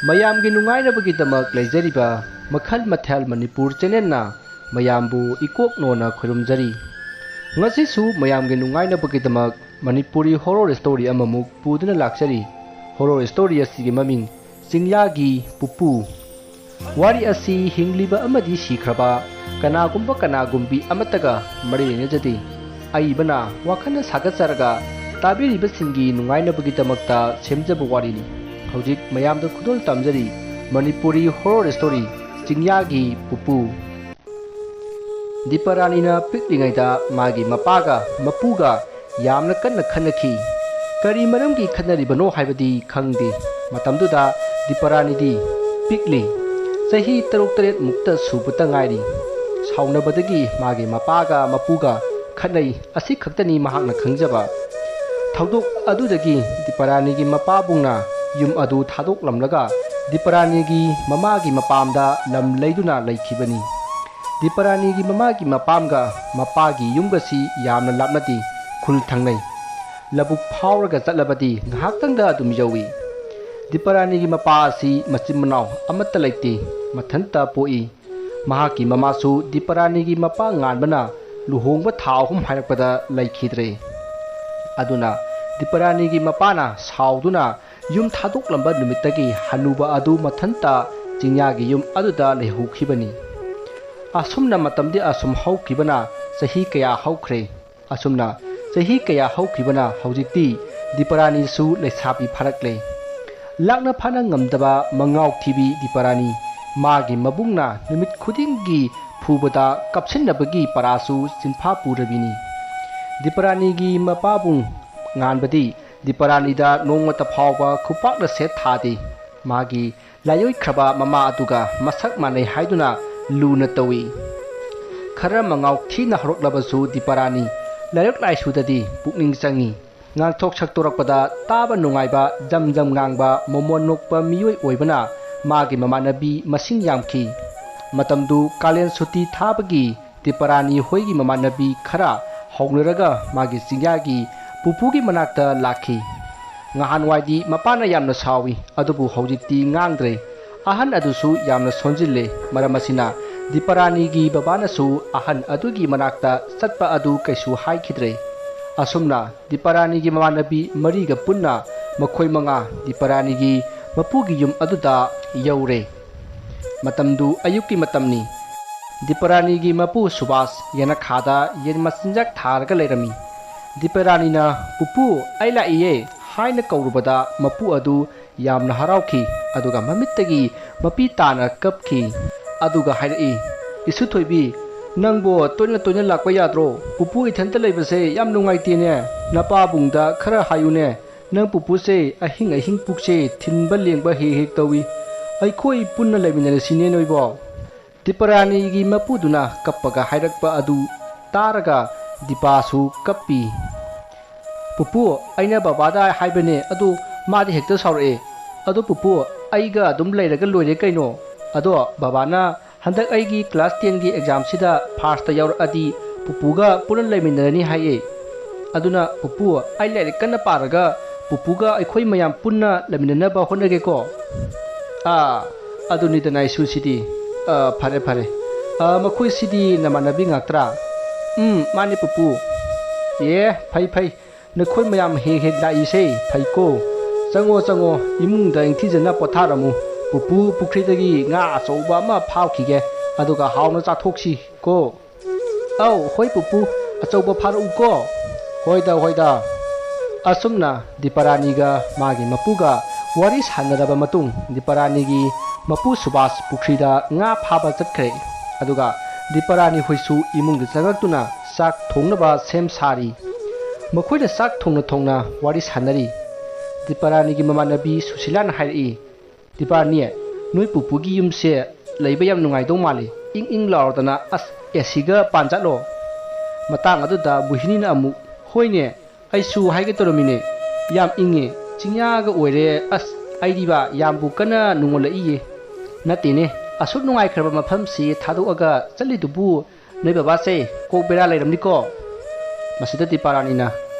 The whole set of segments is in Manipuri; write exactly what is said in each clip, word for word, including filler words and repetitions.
ꯃꯌꯥꯝꯒꯤ ꯅꯨꯡꯉꯥꯏꯅꯕꯒꯤꯗꯃꯛ ꯂꯩꯖꯔꯤꯕ ꯃꯈꯜ ꯃꯊꯦꯜ ꯃꯅꯤꯄꯨꯔ ꯆꯦꯅꯦꯜꯅ ꯃꯌꯥꯝꯕꯨ ꯏꯀꯣꯛ ꯅꯣꯟꯅ ꯈꯨꯔꯨꯝꯖꯔꯤ꯫ ꯉꯁꯤꯁꯨ ꯃꯌꯥꯝꯒꯤ ꯅꯨꯡꯉꯥꯏꯅꯕꯒꯤꯗꯃꯛ ꯃꯅꯤꯄꯨꯔꯤ ꯍꯣꯔꯣꯔ ꯁ꯭ꯇꯣꯔꯤ ꯑꯃꯃꯨꯛ ꯄꯨꯗꯨꯅ ꯂꯥꯛꯆꯔꯤ꯫ ꯍꯣꯔꯣꯔ ꯁ꯭ꯇꯣꯔꯤ ꯑꯁꯤꯒꯤ ꯃꯃꯤꯡ ꯆꯤꯡꯌꯥꯒꯤ ꯄꯨꯄꯨ꯫ ꯋꯥꯔꯤ ꯑꯁꯤ ꯍꯤꯡꯂꯤꯕ ꯑꯃꯗꯤ ꯁꯤꯈ꯭ꯔꯕ ꯀꯅꯥꯒꯨꯝꯕ ꯀꯅꯥꯒꯨꯝꯕꯤ ꯑꯃꯠꯇꯒ ꯃꯔꯤ ꯂꯩꯅꯖꯗꯦ꯫ ꯑꯏꯕꯅ ꯋꯥꯈꯜꯅ ꯁꯥꯒꯠꯆꯔꯒ ꯇꯥꯕꯤꯔꯤꯕꯁꯤꯡꯒꯤ ꯅꯨꯡꯉꯥꯏꯅꯕꯒꯤꯗꯃꯛꯇ ꯁꯦꯝꯖꯕ ꯋꯥꯔꯤꯅꯤ꯫ ꯍꯧꯖꯤꯛ ꯃꯌꯥꯝꯗ ꯈꯨꯗꯣꯜ ꯇꯝꯖꯔꯤ ꯃꯅꯤꯄꯨꯔꯤ ꯍꯣꯔꯣꯔ ꯁ꯭ꯇꯣꯔꯤ ꯆꯤꯡꯌꯥꯒꯤ ꯄꯨꯄꯨ꯫ ꯗꯤꯄꯥꯔꯥꯅꯤꯅ ꯄꯤꯛꯂꯤꯉꯩꯗ ꯃꯥꯒꯤ ꯃꯄꯥꯒ ꯃꯄꯨꯒ ꯌꯥꯝꯅ ꯀꯟꯅ ꯈꯠꯅꯈꯤ꯫ ꯀꯔꯤ ꯃꯔꯝꯒꯤ ꯈꯠꯅꯔꯤꯕꯅꯣ ꯍꯥꯏꯕꯗꯤ ꯈꯪꯗꯦ꯫ ꯃꯇꯝꯗꯨꯗ ꯗꯤꯄꯥꯔꯥꯅꯤꯗꯤ ꯄꯤꯛꯂꯤ, ꯆꯍꯤ ꯇꯔꯨꯛ ꯇꯔꯦꯠ ꯃꯨꯛꯇ ꯁꯨꯕꯇ ꯉꯥꯏꯔꯤ꯫ ꯁꯥꯎꯅꯕꯗꯒꯤ ꯃꯥꯒꯤ ꯃꯄꯥꯒ ꯃꯄꯨꯒ ꯈꯠꯅꯩ, ꯑꯁꯤ ꯈꯛꯇꯅꯤ ꯃꯍꯥꯛꯅ ꯈꯪꯖꯕ꯫ ꯊꯧꯗꯣꯛ ꯑꯗꯨꯗꯒꯤ ꯗꯤꯄꯥꯔꯥꯅꯤꯒꯤ ꯃꯄꯥꯕꯨꯡꯅ ꯌꯨꯝ ꯑꯗꯨ ꯊꯥꯗꯣꯛꯂꯝꯂꯒ ꯗꯤꯄꯥꯔꯥꯅꯤꯒꯤ ꯃꯃꯥꯒꯤ ꯃꯄꯥꯝꯗ ꯂꯝ ꯂꯩꯗꯨꯅ ꯂꯩꯈꯤꯕꯅꯤ꯫ ꯗꯤꯄꯥꯔꯥꯅꯤꯒꯤ ꯃꯃꯥꯒꯤ ꯃꯄꯥꯝꯒ ꯃꯄꯥꯒꯤ ꯌꯨꯝꯒꯁꯤ ꯌꯥꯝꯅ ꯂꯥꯞꯅꯗꯦ, ꯈꯨꯜ ꯊꯪꯅꯩ꯫ ꯂꯧꯕꯨꯛ ꯐꯥꯎꯔꯒ ꯆꯠꯂꯕꯗꯤ ꯉꯥꯏꯍꯥꯛꯇꯪꯗ ꯑꯗꯨꯝ ꯌꯧꯏ꯫ ꯗꯤꯄꯥꯔꯥꯅꯤꯒꯤ ꯃꯄꯥ ꯑꯁꯤ ꯃꯆꯤꯟ ꯃꯅꯥꯎ ꯑꯃꯠꯇ ꯂꯩꯇꯦ, ꯃꯊꯟꯇ ꯄꯣꯛꯏ꯫ ꯃꯍꯥꯛꯀꯤ ꯃꯃꯥꯁꯨ ꯗꯤꯄꯥꯔꯥꯅꯤꯒꯤ ꯃꯄꯥ ꯉꯥꯟꯕꯅ ꯂꯨꯍꯣꯡꯕ ꯊꯥ ꯑꯍꯨꯝ ꯍꯥꯏꯔꯛꯄꯗ ꯂꯩꯈꯤꯗ꯭ꯔꯦ꯫ ꯑꯗꯨꯅ ꯗꯤꯄꯥꯔꯥꯅꯤꯒꯤ ꯃꯄꯥꯅ ꯁꯥꯎꯗꯨꯅ ꯌꯨꯝ ꯊꯥꯗꯣꯛꯂꯝꯕ ꯅꯨꯃꯤꯠꯇꯒꯤ ꯍꯅꯨꯕ ꯑꯗꯨ ꯃꯊꯟꯇ ꯆꯤꯡꯌꯥꯒꯤ ꯌꯨꯝ ꯑꯗꯨꯗ ꯂꯩꯍꯧꯈꯤꯕꯅꯤ꯫ ꯑꯁꯨꯝꯅ ꯃꯇꯝꯗꯤ ꯑꯁꯨꯝ ꯍꯧꯈꯤꯕꯅ ꯆꯍꯤ ꯀꯌꯥ ꯍꯧꯈ꯭ꯔꯦ꯫ ꯑꯁꯨꯝꯅ ꯆꯍꯤ ꯀꯌꯥ ꯍꯧꯈꯤꯕꯅ ꯍꯧꯖꯤꯛꯇꯤ ꯗꯤꯄꯥꯔꯥꯅꯤꯁꯨ ꯂꯩꯁꯥꯕꯤ ꯐꯥꯔꯛꯂꯦ꯫ ꯂꯥꯛꯅ ꯐꯥꯅ ꯉꯝꯗꯕ ꯃꯉꯥꯎ ꯊꯤꯕꯤ ꯗꯤꯄꯥꯔꯥꯅꯤ ꯃꯥꯒꯤ ꯃꯕꯨꯡꯅ ꯅꯨꯃꯤꯠ ꯈꯨꯗꯤꯡꯒꯤ ꯐꯨꯕꯗ ꯀꯥꯞꯁꯤꯟꯅꯕꯒꯤ ꯄꯔꯥꯁꯨ ꯆꯤꯟꯐꯥ ꯄꯨꯔꯕꯤꯅꯤ꯫ ꯗꯤꯄꯥꯔꯥꯅꯤꯒꯤ ꯃꯄꯥꯕꯨꯡ ꯉꯥꯟꯕꯗꯤ ꯗꯤꯄꯥꯔꯥꯅꯤꯗ ꯅꯣꯡꯃꯇ ꯐꯥꯎꯕ ꯈꯨꯄꯥꯛꯅ ꯁꯦꯠ ꯊꯥꯗꯦ꯫ ꯃꯥꯒꯤ ꯂꯥꯏꯑꯣꯏꯈ꯭ꯔꯕ ꯃꯃꯥ ꯑꯗꯨꯒ ꯃꯁꯛ ꯃꯥꯟꯅꯩ ꯍꯥꯏꯗꯨꯅ ꯂꯨꯅ ꯇꯧꯏ꯫ ꯈꯔ ꯃꯉꯥꯎ ꯊꯤꯅ ꯍꯧꯔꯛꯂꯕꯁꯨ ꯗꯤꯄꯥꯔꯥꯅꯤ ꯂꯥꯏꯔꯤꯛ ꯂꯥꯏꯁꯨꯗꯗꯤ ꯄꯨꯛꯅꯤꯡ ꯆꯪꯏ꯫ ꯉꯥꯡꯊꯣꯛ ꯁꯛꯇꯣꯔꯛꯄꯗ ꯇꯥꯕ ꯅꯨꯡꯉꯥꯏꯕ, ꯖꯝ ꯖꯝ ꯉꯥꯡꯕ, ꯃꯣꯃꯣꯟ ꯅꯣꯛꯄ ꯃꯤꯑꯣꯏ ꯑꯣꯏꯕꯅ ꯃꯥꯒꯤ ꯃꯃꯥꯟꯅꯕꯤ ꯃꯁꯤꯡ ꯌꯥꯝꯈꯤ꯫ ꯃꯇꯝꯗꯨ ꯀꯥꯂꯦꯟ ꯁꯨꯇꯤ ꯊꯥꯕꯒꯤ ꯗꯤꯄꯥꯔꯥꯅꯤ ꯍꯣꯏꯒꯤ ꯃꯃꯥꯟꯅꯕꯤ ꯈꯔ ꯍꯧꯅꯔꯒ ꯃꯥꯒꯤ ꯆꯤꯡꯌꯥꯒꯤ ꯄꯨꯄꯨꯒꯤ ꯃꯅꯥꯛꯇ ꯂꯥꯛꯈꯤ꯫ ꯉꯍꯥꯟꯋꯥꯏꯗꯤ ꯃꯄꯥꯅ ꯌꯥꯝꯅ ꯁꯥꯎꯏ, ꯑꯗꯨꯕꯨ ꯍꯧꯖꯤꯛꯇꯤ ꯉꯥꯡꯗ꯭ꯔꯦ꯫ ꯑꯍꯟ ꯑꯗꯨꯁꯨ ꯌꯥꯝꯅ ꯁꯣꯟꯖꯤꯜꯂꯦ꯫ ꯃꯔꯝ ꯑꯁꯤꯅ ꯗꯤꯄꯥꯔꯥꯅꯤꯒꯤ ꯕꯕꯥꯅꯁꯨ ꯑꯍꯟ ꯑꯗꯨꯒꯤ ꯃꯅꯥꯛꯇ ꯆꯠꯄ ꯑꯗꯨ ꯀꯩꯁꯨ ꯍꯥꯏꯈꯤꯗ꯭ꯔꯦ꯫ ꯑꯁꯨꯝꯅ ꯗꯤꯄꯥꯔꯥꯅꯤꯒꯤ ꯃꯃꯥꯟꯅꯕꯤ ꯃꯔꯤꯒ ꯄꯨꯟꯅ ꯃꯈꯣꯏ ꯃꯉꯥ ꯗꯤꯄꯥꯔꯥꯅꯤꯒꯤ ꯃꯄꯨꯒꯤ ꯌꯨꯝ ꯑꯗꯨꯗ ꯌꯧꯔꯦ꯫ ꯃꯇꯝꯗꯨ ꯑꯌꯨꯛꯀꯤ ꯃꯇꯝꯅꯤ꯫ ꯗꯤꯄꯥꯔꯥꯅꯤꯒꯤ ꯃꯄꯨ ꯁꯨꯕꯥꯁ ꯌꯦꯅꯈꯥꯗ ꯌꯦꯟ ꯃꯆꯤꯟꯖꯥꯛ ꯊꯥꯔꯒ ꯂꯩꯔꯝꯃꯤ꯫ ꯗꯤꯄꯥꯔꯥꯅꯤꯅ "ꯄꯨꯄꯨ, ꯑꯩ ꯂꯥꯛꯏꯌꯦ" ꯍꯥꯏꯅ ꯀꯧꯔꯨꯕꯗ ꯃꯄꯨ ꯑꯗꯨ ꯌꯥꯝꯅ ꯍꯔꯥꯎꯈꯤ, ꯑꯗꯨꯒ ꯃꯃꯤꯠꯇꯒꯤ ꯃꯄꯤ ꯇꯥꯅ ꯀꯞꯈꯤ꯫ ꯑꯗꯨꯒ ꯍꯥꯏꯔꯛꯏ, "ꯏꯁꯨ ꯊꯣꯏꯕꯤ, ꯅꯪꯕꯨ ꯇꯣꯏꯅ ꯇꯣꯏꯅ ꯂꯥꯛꯄ ꯌꯥꯗ꯭ꯔꯣ? ꯄꯨꯄꯨ ꯏꯊꯟꯇ ꯂꯩꯕꯁꯦ ꯌꯥꯝ ꯅꯨꯡꯉꯥꯏꯇꯦꯅꯦ꯫ ꯅꯄꯥꯕꯨꯡꯗ ꯈꯔ ꯍꯥꯏꯌꯨꯅꯦ꯫ ꯅꯪ ꯄꯨꯄꯨꯁꯦ ꯑꯍꯤꯡ ꯑꯍꯤꯡ ꯄꯨꯛꯁꯦ ꯊꯤꯟꯕ ꯂꯦꯡꯕ ꯍꯦꯛ ꯍꯦꯛ ꯇꯧꯏ꯫ ꯑꯩꯈꯣꯏ ꯄꯨꯟꯅ ꯂꯩꯃꯤꯟꯅꯔꯁꯤꯅꯦ ꯅꯣꯏꯕꯣ"꯫ ꯗꯤꯄꯥꯔꯥꯅꯤꯒꯤ ꯃꯄꯨꯗꯨꯅ ꯀꯞꯄꯒ ꯍꯥꯏꯔꯛꯄ ꯑꯗꯨ ꯇꯥꯔꯒ ꯗꯤꯄꯥꯁꯨ ꯀꯞꯄꯤ꯫ "ꯄꯨꯄꯨ, ꯑꯩꯅ ꯕꯕꯥꯗ ꯍꯥꯏꯕꯅꯦ, ꯑꯗꯨ ꯃꯥꯗꯤ ꯍꯦꯛꯇ ꯁꯥꯎꯔꯛꯑꯦ꯫ ꯑꯗꯣ ꯄꯨꯄꯨ, ꯑꯩꯒ ꯑꯗꯨꯝ ꯂꯩꯔꯒ ꯂꯣꯏꯔꯦ ꯀꯩꯅꯣ꯫ ꯑꯗꯣ ꯕꯕꯥꯅ ꯍꯟꯗꯛ ꯑꯩꯒꯤ class tenꯒꯤ examꯁꯤꯗ firstꯇ ꯌꯥꯎꯔꯛꯑꯗꯤ ꯄꯨꯄꯨꯒ ꯄꯨꯟꯅ ꯂꯩꯃꯤꯟꯅꯔꯅꯤ ꯍꯥꯏꯌꯦ꯫ ꯑꯗꯨꯅ ꯄꯨꯄꯨ, ꯑꯩ ꯂꯥꯏꯔꯤꯛ ꯀꯟꯅ ꯄꯥꯔꯒ ꯄꯨꯄꯨꯒ ꯑꯩꯈꯣꯏ ꯃꯌꯥꯝ ꯄꯨꯟꯅ ꯂꯩꯃꯤꯟꯅꯅꯕ ꯍꯣꯠꯅꯒꯦꯀꯣ"꯫ "ꯑꯥ, ꯑꯗꯨꯅꯤꯗꯅ ꯏꯁꯨꯁꯤꯗꯤ꯫ ꯑꯥ, ꯐꯔꯦ, ꯐꯔꯦ꯫ ꯑꯥ, ꯃꯈꯣꯏꯁꯤꯗꯤ ꯅꯃꯥꯟꯅꯕꯤ ꯉꯥꯛꯇ꯭ꯔꯥ?" "ꯎꯝ, ꯃꯥꯅꯤ ꯄꯨꯄꯨ"꯫ "ꯑꯦ, ꯐꯩ, ꯐꯩ꯫ ꯅꯈꯣꯏ ꯃꯌꯥꯝ ꯍꯦꯛ ꯍꯦꯛ ꯂꯥꯛꯏꯁꯦ ꯐꯩꯀꯣ꯫ ꯆꯪꯉꯣ, ꯆꯪꯉꯣ, ꯏꯃꯨꯡꯗ ꯏꯪꯊꯤꯖꯅ ꯄꯣꯊꯥꯔꯝꯃꯨ꯫ ꯄꯨꯄꯨ ꯄꯨꯈ꯭ꯔꯤꯗꯒꯤ ꯉꯥ ꯑꯆꯧꯕ ꯑꯃ ꯐꯥꯎꯈꯤꯒꯦ, ꯑꯗꯨꯒ ꯍꯥꯎꯅ ꯆꯥꯊꯣꯛꯁꯤ ꯀꯣ"꯫ "ꯑꯧ, ꯍꯣꯏ ꯄꯨꯄꯨ, ꯑꯆꯧꯕ ꯐꯥꯔꯛꯎꯀꯣ"꯫ "ꯍꯣꯏꯗ, ꯍꯣꯏꯗ"꯫ ꯑꯁꯨꯝꯅ ꯗꯤꯄꯥꯔꯥꯅꯤꯒ ꯃꯥꯒꯤ ꯃꯄꯨꯒ ꯋꯥꯔꯤ ꯁꯥꯟꯅꯔꯕ ꯃꯇꯨꯡ, ꯗꯤꯄꯥꯔꯥꯅꯤꯒꯤ ꯃꯄꯨ ꯁꯨꯕꯥꯁ ꯄꯨꯈ꯭ꯔꯤꯗ ꯉꯥ ꯐꯥꯕ ꯆꯠꯈ꯭ꯔꯦ꯫ ꯑꯗꯨꯒ ꯗꯤꯄꯥꯔꯥꯅꯤ ꯍꯣꯏꯁꯨ ꯏꯃꯨꯡꯗ ꯆꯪꯂꯛꯇꯨꯅ ꯆꯥꯛ ꯊꯣꯡꯅꯕ ꯁꯦꯝ ꯁꯥꯔꯤ꯫ ꯃꯈꯣꯏꯅ ꯆꯥꯛ ꯊꯣꯡꯅ ꯊꯣꯡꯅ ꯋꯥꯔꯤ ꯁꯥꯟꯅꯔꯤ꯫ ꯗꯤꯄꯥꯔꯥꯅꯤꯒꯤ ꯃꯃꯥꯟꯅꯕꯤ ꯁꯨꯁꯤꯂꯥꯅ ꯍꯥꯏꯔꯛꯏ, "ꯗꯤꯄꯥꯔꯥꯅꯤ, ꯅꯣꯏ ꯄꯨꯄꯨꯒꯤ ꯌꯨꯝꯁꯦ ꯂꯩꯕ ꯌꯥꯝ ꯅꯨꯡꯉꯥꯏꯗꯧ ꯃꯥꯜꯂꯤ꯫ ꯏꯪ ꯏꯪ ꯂꯥꯎꯔꯗꯅ꯫ ꯑꯁ, ACꯒ ꯄꯥꯟꯖꯥꯠꯂꯣ?" ꯃꯇꯥꯡ ꯑꯗꯨꯗ ꯃꯣꯍꯤꯅꯤꯅ ꯑꯃꯨꯛ, "ꯍꯣꯏꯅꯦ, ꯑꯩꯁꯨ ꯍꯥꯏꯒꯦ ꯇꯧꯔꯝꯃꯤꯅꯦ꯫ ꯌꯥꯝ ꯏꯪꯉꯦ, ꯆꯤꯡꯌꯥꯒ ꯑꯣꯏꯔꯦ꯫ ꯑꯁ, ꯑꯩꯗꯤꯕ ꯌꯥꯝꯕꯨ ꯀꯟꯅ ꯅꯨꯡꯉꯣꯜꯂꯛꯏꯌꯦ"꯫ "ꯅꯠꯇꯦꯅꯦ, ꯑꯁꯨꯛ ꯅꯨꯡꯉꯥꯏꯈ꯭ꯔꯕ ꯃꯐꯝꯁꯤ ꯊꯥꯗꯣꯛꯑꯒ ꯆꯠꯂꯤꯗꯨꯕꯨ ꯅꯣꯏ ꯕꯕꯥꯁꯦ ꯀꯣꯛ ꯕꯦꯔꯥ ꯂꯩꯔꯝꯅꯤꯀꯣ"꯫ ꯃꯁꯤꯗ ꯗꯤꯄꯥꯔꯥꯅꯤꯅ,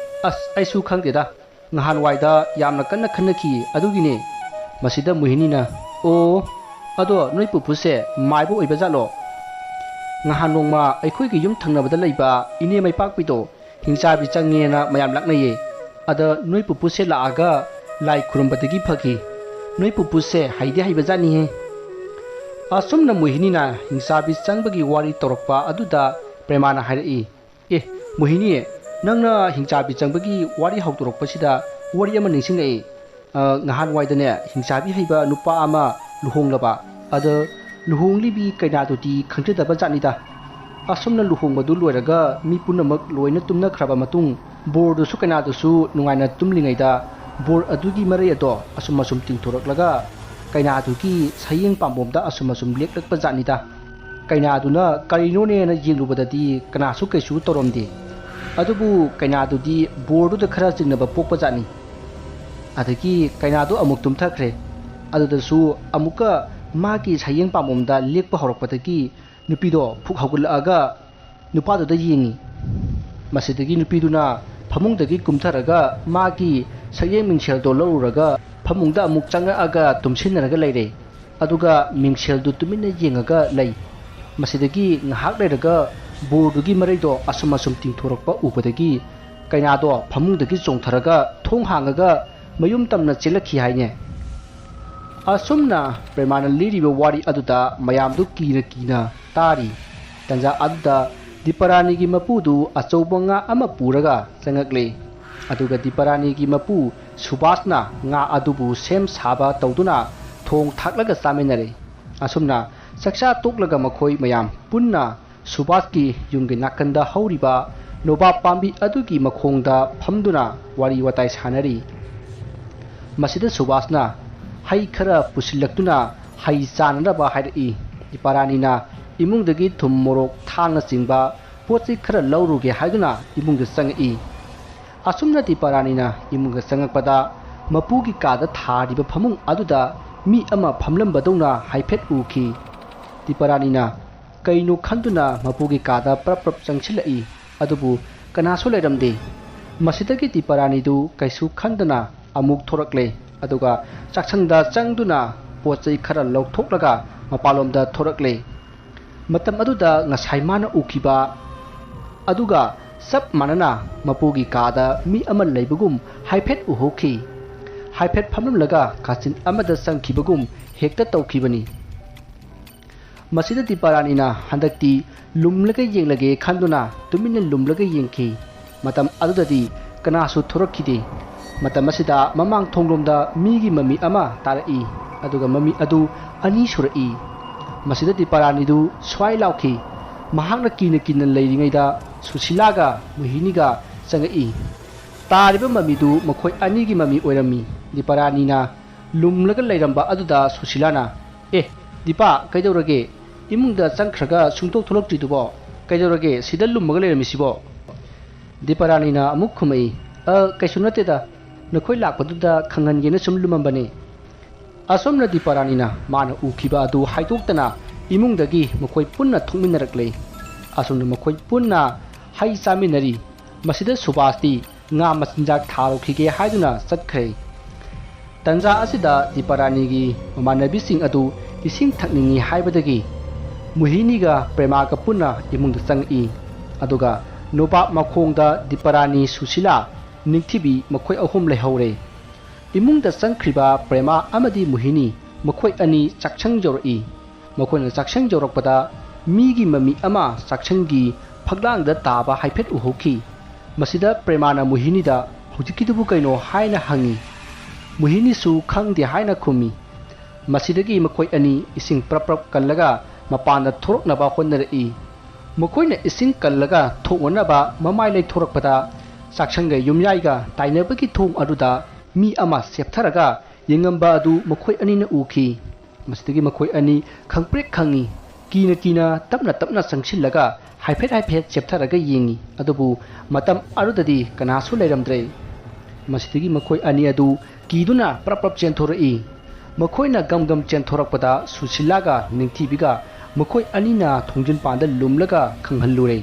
"ꯑꯁ, ꯑꯩꯁꯨ ꯈꯪꯗꯦꯗ꯫ ꯅꯍꯥꯟꯋꯥꯏꯗ ꯌꯥꯝꯅ ꯀꯟꯅ ꯈꯟꯅꯈꯤ, ꯑꯗꯨꯒꯤꯅꯦ꯫ ꯃꯁꯤꯗ ꯃꯣꯍꯤꯅꯤꯅ, "ꯑꯣ, ꯑꯗꯣ ꯅꯣꯏ ꯄꯨꯄꯨꯁꯦ ꯃꯥꯏꯕ ꯑꯣꯏꯕ ꯖꯥꯠꯂꯣ? ꯅꯍꯥꯟ ꯅꯣꯡꯃ ꯑꯩꯈꯣꯏꯒꯤ ꯌꯨꯝ ꯊꯪꯅꯕꯗ ꯂꯩꯕ ꯏꯅꯦ ꯃꯩꯄꯥꯛꯄꯤꯗꯣ ꯍꯤꯡꯆꯥꯕꯤ ꯆꯪꯉꯦꯅ ꯃꯌꯥꯝ ꯂꯥꯛꯅꯩꯌꯦ꯫ ꯑꯗ ꯅꯣꯏ ꯄꯨꯄꯨꯁꯦ ꯂꯥꯛꯑꯒ ꯂꯥꯏ ꯈꯨꯔꯨꯝꯕꯗꯒꯤ ꯐꯈꯤ꯫ ꯅꯣꯏ ꯄꯨꯄꯨꯁꯦ ꯍꯩꯗꯤ ꯍꯩꯕ ꯖꯥꯠꯅꯤꯍꯦ"꯫ ꯑꯁꯨꯝꯅ ꯃꯣꯍꯤꯅꯤꯅ ꯍꯤꯡꯆꯥꯕꯤ ꯆꯪꯕꯒꯤ ꯋꯥꯔꯤ ꯇꯧꯔꯛꯄ ꯑꯗꯨꯗ ꯄ꯭ꯔꯦꯃꯥꯅ ꯍꯥꯏꯔꯛꯏ, "ꯑꯦ, ꯃꯣꯍꯤꯅꯤ, ꯅꯪꯅ ꯍꯤꯡꯆꯥꯕꯤ ꯆꯪꯕꯒꯤ ꯋꯥꯔꯤ ꯍꯧꯗꯣꯔꯛꯄꯁꯤꯗ ꯋꯥꯔꯤ ꯑꯃ ꯅꯤꯡꯁꯤꯡꯂꯛꯏ꯫ ꯑ, ꯉꯍꯥꯟꯋꯥꯏꯗꯅꯦ, ꯍꯤꯡꯆꯥꯕꯤ ꯍꯩꯕ ꯅꯨꯄꯥ ꯑꯃ ꯂꯨꯍꯣꯡꯂꯕ꯫ ꯑꯗ ꯂꯨꯍꯣꯡꯂꯤꯕꯤ ꯀꯩꯅꯥꯗꯨꯗꯤ ꯈꯪꯖꯗꯕ ꯖꯥꯠꯅꯤꯗ꯫ ꯑꯁꯨꯝꯅ ꯂꯨꯍꯣꯡꯕꯗꯨ ꯂꯣꯏꯔꯒ ꯃꯤ ꯄꯨꯝꯅꯃꯛ ꯂꯣꯏꯅ ꯇꯨꯝꯅꯈ꯭ꯔꯕ ꯃꯇꯨꯡ, ꯕꯣꯔꯗꯨꯁꯨ ꯀꯩꯅꯥꯗꯨꯁꯨ ꯅꯨꯡꯉꯥꯏꯅ ꯇꯨꯝꯂꯤꯉꯩꯗ ꯕꯣꯔ ꯑꯗꯨꯒꯤ ꯃꯔꯩ ꯑꯗꯣ ꯑꯁꯨꯝ ꯑꯁꯨꯝ ꯇꯤꯡꯊꯣꯔꯛꯂꯒ ꯀꯩꯅꯥꯗꯨꯒꯤ ꯁꯌꯦꯡ ꯄꯥꯝꯕꯣꯝꯗ ꯑꯁꯨꯝ ꯑꯁꯨꯝ ꯂꯦꯛꯂꯛꯄ ꯖꯥꯠꯅꯤꯗ꯫ ꯀꯩꯅꯥꯗꯨꯅ ꯀꯔꯤꯅꯣꯅꯦꯅ ꯌꯦꯡꯂꯨꯕꯗꯗꯤ ꯀꯅꯥꯁꯨ ꯀꯩꯁꯨ ꯇꯧꯔꯝꯗꯦ꯫ ꯑꯗꯨꯕꯨ ꯀꯩꯅꯥꯗꯨꯗꯤ ꯕꯣꯔꯗꯨꯗ ꯈꯔ ꯆꯤꯡꯅꯕ ꯄꯣꯛꯄ ꯖꯥꯠꯅꯤ꯫ ꯑꯗꯒꯤ ꯀꯩꯅꯥꯗꯣ ꯑꯃꯨꯛ ꯇꯨꯝꯊꯈ꯭ꯔꯦ꯫ ꯑꯗꯨꯗꯁꯨ ꯑꯃꯨꯛꯀ ꯃꯥꯒꯤ ꯁꯌꯦꯡ ꯄꯥꯝꯕꯣꯝꯗ ꯂꯦꯛꯄ ꯍꯧꯔꯛꯄꯗꯒꯤ ꯅꯨꯄꯤꯗꯣ ꯐꯨꯛ ꯍꯧꯒꯠꯂꯛꯑꯒ ꯅꯨꯄꯥꯗꯨꯗ ꯌꯦꯡꯉꯤ꯫ ꯃꯁꯤꯗꯒꯤ ꯅꯨꯄꯤꯗꯨꯅ ꯐꯃꯨꯡꯗꯒꯤ ꯀꯨꯝꯊꯔꯒ ꯃꯥꯒꯤ ꯁꯛꯌꯦꯡ ꯃꯤꯡꯁꯦꯜꯗꯣ ꯂꯧꯔꯨꯔꯒ ꯐꯃꯨꯡꯗ ꯑꯃꯨꯛ ꯆꯪꯉꯛꯑꯒ ꯇꯨꯝꯁꯤꯟꯅꯔꯒ ꯂꯩꯔꯦ꯫ ꯑꯗꯨꯒ ꯃꯤꯡꯁꯦꯜꯗꯨ ꯇꯨꯃꯤꯟꯅ ꯌꯦꯡꯉꯒ ꯂꯩ꯫ ꯃꯁꯤꯗꯒꯤ ꯉꯥꯏꯍꯥꯛ ꯂꯩꯔꯒ ꯕꯣꯔꯗꯨꯒꯤ ꯃꯔꯩꯗꯣ ꯑꯁꯨꯝ ꯑꯁꯨꯝ ꯇꯤꯡꯊꯣꯔꯛꯄ ꯎꯕꯗꯒꯤ ꯀꯩꯅꯥꯗꯣ ꯐꯃꯨꯡꯗꯒꯤ ꯆꯣꯡꯊꯔꯒ ꯊꯣꯡ ꯍꯥꯡꯉꯒ ꯃꯌꯨꯝ ꯇꯝꯅ ꯆꯦꯜꯂꯛꯈꯤ ꯍꯥꯏꯅꯦ꯫ ꯑꯁꯨꯝꯅ ꯄ꯭ꯔꯦꯃꯥꯅ ꯂꯤꯔꯤꯕ ꯋꯥꯔꯤ ꯑꯗꯨꯗ ꯃꯌꯥꯝꯗꯨ ꯀꯤꯅ ꯀꯤꯅ ꯇꯥꯔꯤ꯫ ꯇꯟꯖꯥ ꯑꯗꯨꯗ ꯗꯤꯄꯥꯔꯥꯅꯤꯒꯤ ꯃꯄꯨꯗꯨ ꯑꯆꯧꯕ ꯉꯥ ꯑꯃ ꯄꯨꯔꯒ ꯆꯪꯉꯛꯂꯦ꯫ ꯑꯗꯨꯒ ꯗꯤꯄꯥꯔꯥꯅꯤꯒꯤ ꯃꯄꯨ ꯁꯨꯕꯥꯁꯅ ꯉꯥ ꯑꯗꯨꯕꯨ ꯁꯦꯝ ꯁꯥꯕ ꯇꯧꯗꯨꯅ ꯊꯣꯡ ꯊꯥꯛꯂꯒ ꯆꯥꯃꯤꯟꯅꯔꯦ꯫ ꯑꯁꯨꯝꯅ ꯆꯥꯛꯆꯥ ꯇꯣꯛꯂꯒ ꯃꯈꯣꯏ ꯃꯌꯥꯝ ꯄꯨꯟꯅ ꯁꯨꯕꯥꯁꯀꯤ ꯌꯨꯝꯒꯤ ꯅꯥꯀꯟꯗ ꯍꯧꯔꯤꯕ ꯅꯣꯕꯥꯞ ꯄꯥꯝꯕꯤ ꯑꯗꯨꯒꯤ ꯃꯈꯣꯡꯗ ꯐꯝꯗꯨꯅ ꯋꯥꯔꯤ ꯋꯥꯇꯥꯏ ꯁꯥꯟꯅꯔꯤ꯫ ꯃꯁꯤꯗ ꯁꯨꯕꯥꯁꯅ ꯍꯩ ꯈꯔ ꯄꯨꯁꯤꯜꯂꯛꯇꯨꯅ ꯍꯩ ꯆꯥꯅꯅꯕ ꯍꯥꯏꯔꯛꯏ꯫ ꯗꯤꯄꯥꯔꯥꯅꯤꯅ ꯏꯃꯨꯡꯗꯒꯤ ꯊꯨꯝ, ꯃꯣꯔꯣꯛ, ꯊꯥꯡꯅꯆꯤꯡꯕ ꯄꯣꯠ ꯆꯩ ꯈꯔ ꯂꯧꯔꯨꯒꯦ ꯍꯥꯏꯗꯨꯅ ꯏꯃꯨꯡꯗ ꯆꯪꯉꯛꯏ꯫ ꯑꯁꯨꯝꯅ ꯗꯤꯄꯥꯔꯥꯅꯤꯅ ꯏꯃꯨꯡꯗ ꯆꯪꯉꯛꯄꯗ ꯃꯄꯨꯒꯤ ꯀꯥꯗ ꯊꯥꯔꯤꯕ ꯐꯃꯨꯡ ꯑꯗꯨꯗ ꯃꯤ ꯑꯃ ꯐꯝꯂꯝꯕꯗꯧꯅ ꯍꯥꯏꯐꯦꯠ ꯎꯈꯤ꯫ ꯗꯤꯄꯥꯔꯥꯅꯤꯅ ꯀꯩꯅꯣ ꯈꯟꯗꯨꯅ ꯃꯄꯨꯒꯤ ꯀꯥꯗ ꯄ꯭ꯔꯞ ꯄ꯭ꯔꯞ ꯆꯪꯁꯤꯜꯂꯛꯏ꯫ ꯑꯗꯨꯕꯨ ꯀꯅꯥꯁꯨ ꯂꯩꯔꯝꯗꯦ꯫ ꯃꯁꯤꯗꯒꯤ ꯗꯤꯄꯥꯔꯥꯅꯤꯗꯨ ꯀꯩꯁꯨ ꯈꯟꯗꯅ ꯑꯃꯨꯛ ꯊꯣꯔꯛꯂꯦ꯫ ꯑꯗꯨꯒ ꯆꯥꯛꯁꯪꯗ ꯆꯪꯗꯨꯅ ꯄꯣꯠ ꯆꯩ ꯈꯔ ꯂꯧꯊꯣꯛꯂꯒ ꯃꯄꯥꯟꯂꯣꯝꯗ ꯊꯣꯔꯛꯂꯦ꯫ ꯃꯇꯝ ꯑꯗꯨꯗ ꯉꯁꯥꯏ ꯃꯥꯅ ꯎꯈꯤꯕ ꯑꯗꯨꯒ ꯆꯞ ꯃꯥꯟꯅꯅ ꯃꯄꯨꯒꯤ ꯀꯥꯗ ꯃꯤ ꯑꯃ ꯂꯩꯕꯒꯨꯝ ꯍꯥꯏꯐꯦꯠ ꯎꯍꯧꯈꯤ꯫ ꯍꯥꯏꯐꯦꯠ ꯐꯝꯂꯝꯂꯒ ꯀꯥꯆꯤꯟ ꯑꯃꯗ ꯆꯪꯈꯤꯕꯒꯨꯝ ꯍꯦꯛꯇ ꯇꯧꯈꯤꯕꯅꯤ꯫ ꯃꯁꯤꯗ ꯗꯤꯄꯥꯔꯥꯅꯤꯅ ꯍꯟꯗꯛꯇꯤ ꯂꯨꯝꯂꯒ ꯌꯦꯡꯂꯒꯦ ꯈꯟꯗꯨꯅ ꯇꯨꯃꯤꯟꯅ ꯂꯨꯝꯂꯒ ꯌꯦꯡꯈꯤ꯫ ꯃꯇꯝ ꯑꯗꯨꯗꯗꯤ ꯀꯅꯥꯁꯨ ꯊꯣꯔꯛꯈꯤꯗꯦ꯫ ꯃꯇꯝ ꯑꯁꯤꯗ ꯃꯃꯥꯡ ꯊꯣꯡꯂꯣꯝꯗ ꯃꯤꯒꯤ ꯃꯃꯤ ꯑꯃ ꯇꯥꯔꯛꯏ꯫ ꯑꯗꯨꯒ ꯃꯃꯤ ꯑꯗꯨ ꯑꯅꯤ ꯁꯨꯔꯛꯏ꯫ ꯃꯁꯤꯗ ꯗꯤꯄꯥꯔꯥꯅꯤꯗꯨ ꯁ꯭ꯋꯥꯏ ꯂꯥꯎꯈꯤ꯫ ꯃꯍꯥꯛꯅ ꯀꯤꯅ ꯀꯤꯅ ꯂꯩꯔꯤꯉꯩꯗ ꯁꯨꯁꯤꯂꯥꯒ ꯃꯣꯍꯤꯅꯤꯒ ꯆꯪꯉꯛꯏ꯫ ꯇꯥꯔꯤꯕ ꯃꯃꯤꯗꯨ ꯃꯈꯣꯏ ꯑꯅꯤꯒꯤ ꯃꯃꯤ ꯑꯣꯏꯔꯝꯃꯤ꯫ ꯗꯤꯄꯥꯔꯥꯅꯤꯅ ꯂꯨꯝꯂꯒ ꯂꯩꯔꯝꯕ ꯑꯗꯨꯗ ꯁꯨꯁꯤꯂꯥꯅ, "ꯑꯦ, ꯗꯤꯄꯥ, ꯀꯩꯗꯧꯔꯒꯦ? ꯏꯃꯨꯡꯗ ꯆꯪꯈ꯭ꯔꯒ ꯁꯨꯡꯊꯣꯛ ꯊꯣꯛꯂꯛꯇ꯭ꯔꯤꯗꯨꯕꯣ? ꯀꯩꯗꯧꯔꯒꯦ ꯁꯤꯗ ꯂꯨꯝꯃꯒ ꯂꯩꯔꯝꯃꯤꯁꯤꯕꯣ?" ꯗꯤꯄꯥꯔꯥꯅꯤꯅ ꯑꯃꯨꯛ ꯈꯨꯝꯃꯛꯏ, "ꯑ, ꯀꯩꯁꯨ ꯅꯠꯇꯦꯗ, ꯅꯈꯣꯏ ꯂꯥꯛꯄꯗꯨꯗ ꯈꯪꯍꯟꯒꯦꯅ ꯁꯨꯝ ꯂꯨꯝꯃꯝꯕꯅꯦ꯫" ꯑꯁꯣꯝꯅ ꯗꯤꯄꯥꯔꯥꯅꯤꯅ ꯃꯥꯅ ꯎꯈꯤꯕ ꯑꯗꯨ ꯍꯥꯏꯗꯣꯛꯇꯅ ꯏꯃꯨꯡꯗꯒꯤ ꯃꯈꯣꯏ ꯄꯨꯟꯅ ꯊꯣꯛꯃꯤꯟꯅꯔꯛꯂꯦ꯫ ꯑꯁꯣꯝꯅ ꯃꯈꯣꯏ ꯄꯨꯟꯅ ꯍꯩ ꯆꯥꯃꯤꯟꯅꯔꯤ꯫ ꯃꯁꯤꯗ ꯁꯨꯕꯥꯁꯇꯤ ꯉꯥ ꯃꯆꯤꯟꯖꯥꯛ ꯊꯥꯔꯨꯈꯤꯒꯦ ꯍꯥꯏꯗꯨꯅ ꯆꯠꯈ꯭ꯔꯦ꯫ ꯇꯟꯖꯥ ꯑꯁꯤꯗ ꯗꯤꯄꯥꯔꯥꯅꯤꯒꯤ ꯃꯃꯥꯟꯅꯕꯤꯁꯤꯡ ꯑꯗꯨ ꯏꯁꯤꯡ ꯊꯛꯅꯤꯡꯏ ꯍꯥꯏꯕꯗꯒꯤ ꯃꯣꯍꯤꯅꯤꯒ ꯄ꯭ꯔꯦꯃꯥꯒ ꯄꯨꯟꯅ ꯏꯃꯨꯡꯗ ꯆꯪꯉꯛꯏ꯫ ꯑꯗꯨꯒ ꯅꯣꯕꯥꯞ ꯃꯈꯣꯡꯗ ꯗꯤꯄꯥꯔꯥꯅꯤ, ꯁꯨꯁꯤꯂꯥ, ꯅꯤꯡꯊꯤꯕꯤ ꯃꯈꯣꯏ ꯑꯍꯨꯝ ꯂꯩꯍꯧꯔꯦ꯫ ꯏꯃꯨꯡꯗ ꯆꯪꯈ꯭ꯔꯤꯕ ꯄ꯭ꯔꯦꯃꯥ ꯑꯃꯗꯤ ꯃꯣꯍꯤꯅꯤ ꯃꯈꯣꯏ ꯑꯅꯤ ꯆꯥꯛꯁꯪ ꯌꯧꯔꯛꯏ꯫ ꯃꯈꯣꯏꯅ ꯆꯥꯛꯁꯪ ꯌꯧꯔꯛꯄꯗ ꯃꯤꯒꯤ ꯃꯃꯤ ꯑꯃ ꯆꯥꯛꯁꯪꯒꯤ ꯐꯛꯂꯥꯡꯗ ꯇꯥꯕ ꯍꯥꯏꯐꯦꯠ ꯎꯍꯧꯈꯤ꯫ ꯃꯁꯤꯗ ꯄ꯭ꯔꯦꯃꯥꯅ ꯃꯣꯍꯤꯅꯤꯗ, "ꯍꯧꯖꯤꯛꯀꯤꯗꯨꯕꯨ ꯀꯩꯅꯣ?" ꯍꯥꯏꯅ ꯍꯪꯉꯤ꯫ ꯃꯣꯍꯤꯅꯤꯁꯨ ꯈꯪꯗꯦ ꯍꯥꯏꯅ ꯈꯨꯝꯃꯤ꯫ ꯃꯁꯤꯗꯒꯤ ꯃꯈꯣꯏ ꯑꯅꯤ ꯏꯁꯤꯡ ꯄ꯭ꯔꯞ ꯄ꯭ꯔꯞ ꯀꯜꯂꯒ ꯃꯄꯥꯟꯗ ꯊꯣꯔꯛꯅꯕ ꯍꯣꯠꯅꯔꯛꯏ꯫ ꯃꯈꯣꯏꯅ ꯏꯁꯤꯡ ꯀꯜꯂꯒ ꯊꯣꯛꯅꯅꯕ ꯃꯃꯥꯏ ꯂꯩꯊꯣꯔꯛꯄꯗ ꯆꯥꯛꯁꯪꯒ ꯌꯨꯝꯌꯥꯏꯒ ꯇꯥꯏꯅꯕꯒꯤ ꯊꯣꯡ ꯑꯗꯨꯗ ꯃꯤ ꯑꯃ ꯆꯦꯞꯊꯔꯒ ꯌꯦꯡꯉꯝꯕ ꯑꯗꯨ ꯃꯈꯣꯏ ꯑꯅꯤꯅ ꯎꯈꯤ꯫ ꯃꯁꯤꯗꯒꯤ ꯃꯈꯣꯏ ꯑꯅꯤ ꯈꯪꯄ꯭ꯔꯦꯛ ꯈꯪꯉꯤ꯫ ꯀꯤꯅ ꯀꯤꯅ ꯇꯞꯅ ꯇꯞꯅ ꯆꯪꯁꯤꯜꯂꯒ ꯍꯥꯏꯐꯦꯠ ꯍꯥꯏꯐꯦꯠ ꯆꯦꯞꯊꯔꯒ ꯌꯦꯡꯉꯤ꯫ ꯑꯗꯨꯕꯨ ꯃꯇꯝ ꯑꯗꯨꯗꯗꯤ ꯀꯅꯥꯁꯨ ꯂꯩꯔꯝꯗ꯭ꯔꯦ꯫ ꯃꯁꯤꯗꯒꯤ ꯃꯈꯣꯏ ꯑꯅꯤ ꯑꯗꯨ ꯀꯤꯗꯨꯅ ꯄ꯭ꯔꯞ ꯄ꯭ꯔꯞ ꯆꯦꯟꯊꯣꯔꯛꯏ꯫ ꯃꯈꯣꯏꯅ ꯒꯝ ꯒꯝ ꯆꯦꯟꯊꯣꯔꯛꯄꯗ ꯁꯨꯁꯤꯂꯥꯒ ꯅꯤꯡꯊꯤꯕꯤꯒ ꯃꯈꯣꯏ ꯑꯅꯤꯅ ꯊꯣꯡꯖꯤꯟꯄꯥꯟꯗ ꯂꯨꯝꯂꯒ ꯈꯪꯍꯜꯂꯨꯔꯦ꯫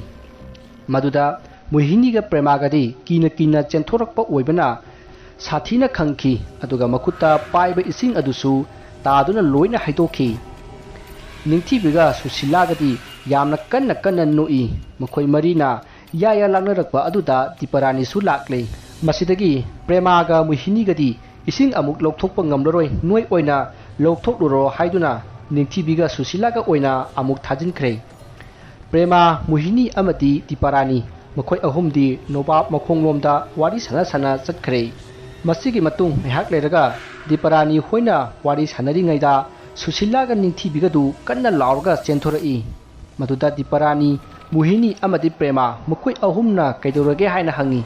ꯃꯗꯨꯗ ꯃꯣꯍꯤꯅꯤꯒ ꯄ꯭ꯔꯦꯃꯥꯒꯗꯤ ꯀꯤꯅ ꯀꯤꯅ ꯆꯦꯟꯊꯣꯔꯛꯄ ꯑꯣꯏꯕꯅ ꯁꯥꯊꯤꯅ ꯈꯪꯈꯤ, ꯑꯗꯨꯒ ꯃꯈꯨꯠꯇ ꯄꯥꯏꯕ ꯏꯁꯤꯡ ꯑꯗꯨꯁꯨ ꯇꯥꯗꯨꯅ ꯂꯣꯏꯅ ꯍꯩꯗꯣꯛꯈꯤ꯫ ꯅꯤꯡꯊꯤꯕꯤꯒ ꯁꯨꯁꯤꯂꯥꯒꯗꯤ ꯌꯥꯝꯅ ꯀꯟꯅ ꯀꯟꯅ ꯅꯣꯛꯏ꯫ ꯃꯈꯣꯏ ꯃꯔꯤꯅ ꯌꯥ ꯌꯥ ꯂꯥꯛꯅꯔꯛꯄ ꯑꯗꯨꯗ ꯗꯤꯄꯥꯔꯥꯅꯤꯁꯨ ꯂꯥꯛꯂꯦ꯫ ꯃꯁꯤꯗꯒꯤ ꯄ꯭ꯔꯦꯃꯥꯒ ꯃꯣꯍꯤꯅꯤꯒꯗꯤ ꯏꯁꯤꯡ ꯑꯃꯨꯛ ꯂꯧꯊꯣꯛꯄ ꯉꯝꯂꯔꯣꯏ, ꯅꯣꯏ ꯑꯣꯏꯅ ꯂꯧꯊꯣꯛꯂꯨꯔꯣ ꯍꯥꯏꯗꯨꯅ ꯅꯤꯡꯊꯤꯕꯤꯒ ꯁꯨꯁꯤꯂꯥꯒ ꯑꯣꯏꯅ ꯑꯃꯨꯛ ꯊꯥꯖꯤꯟꯈ꯭ꯔꯦ꯫ ꯄ꯭ꯔꯦꯃꯥ, ꯃꯣꯍꯤꯅꯤ ꯑꯃꯗꯤ ꯗꯤꯄꯥꯔꯥꯅꯤ ꯃꯈꯣꯏ ꯑꯍꯨꯝꯗꯤ ꯅꯣꯕꯥꯞ ꯃꯈꯣꯡꯂꯣꯝꯗ ꯋꯥꯔꯤ ꯁꯥꯟꯅ ꯁꯥꯟꯅ ꯆꯠꯈ꯭ꯔꯦ꯫ ꯃꯁꯤꯒꯤ ꯃꯇꯨꯡ ꯉꯥꯏꯍꯥꯛ ꯂꯩꯔꯒ ꯗꯤꯄꯥꯔꯥꯅꯤ ꯍꯣꯏꯅ ꯋꯥꯔꯤ ꯁꯥꯟꯅꯔꯤꯉꯩꯗ ꯁꯨꯁꯤꯂꯥꯒ ꯅꯤꯡꯊꯤꯕꯤꯒꯗꯨ ꯀꯟꯅ ꯂꯥꯎꯔꯒ ꯆꯦꯟꯊꯣꯔꯛꯏ꯫ ꯃꯗꯨꯗ ꯗꯤꯄꯥꯔꯥꯅꯤ, ꯃꯣꯍꯤꯅꯤ ꯑꯃꯗꯤ ꯄ꯭ꯔꯦꯃꯥ ꯃꯈꯣꯏ ꯑꯍꯨꯝꯅ ꯀꯩꯗꯧꯔꯒꯦ ꯍꯥꯏꯅ ꯍꯪꯉꯤ꯫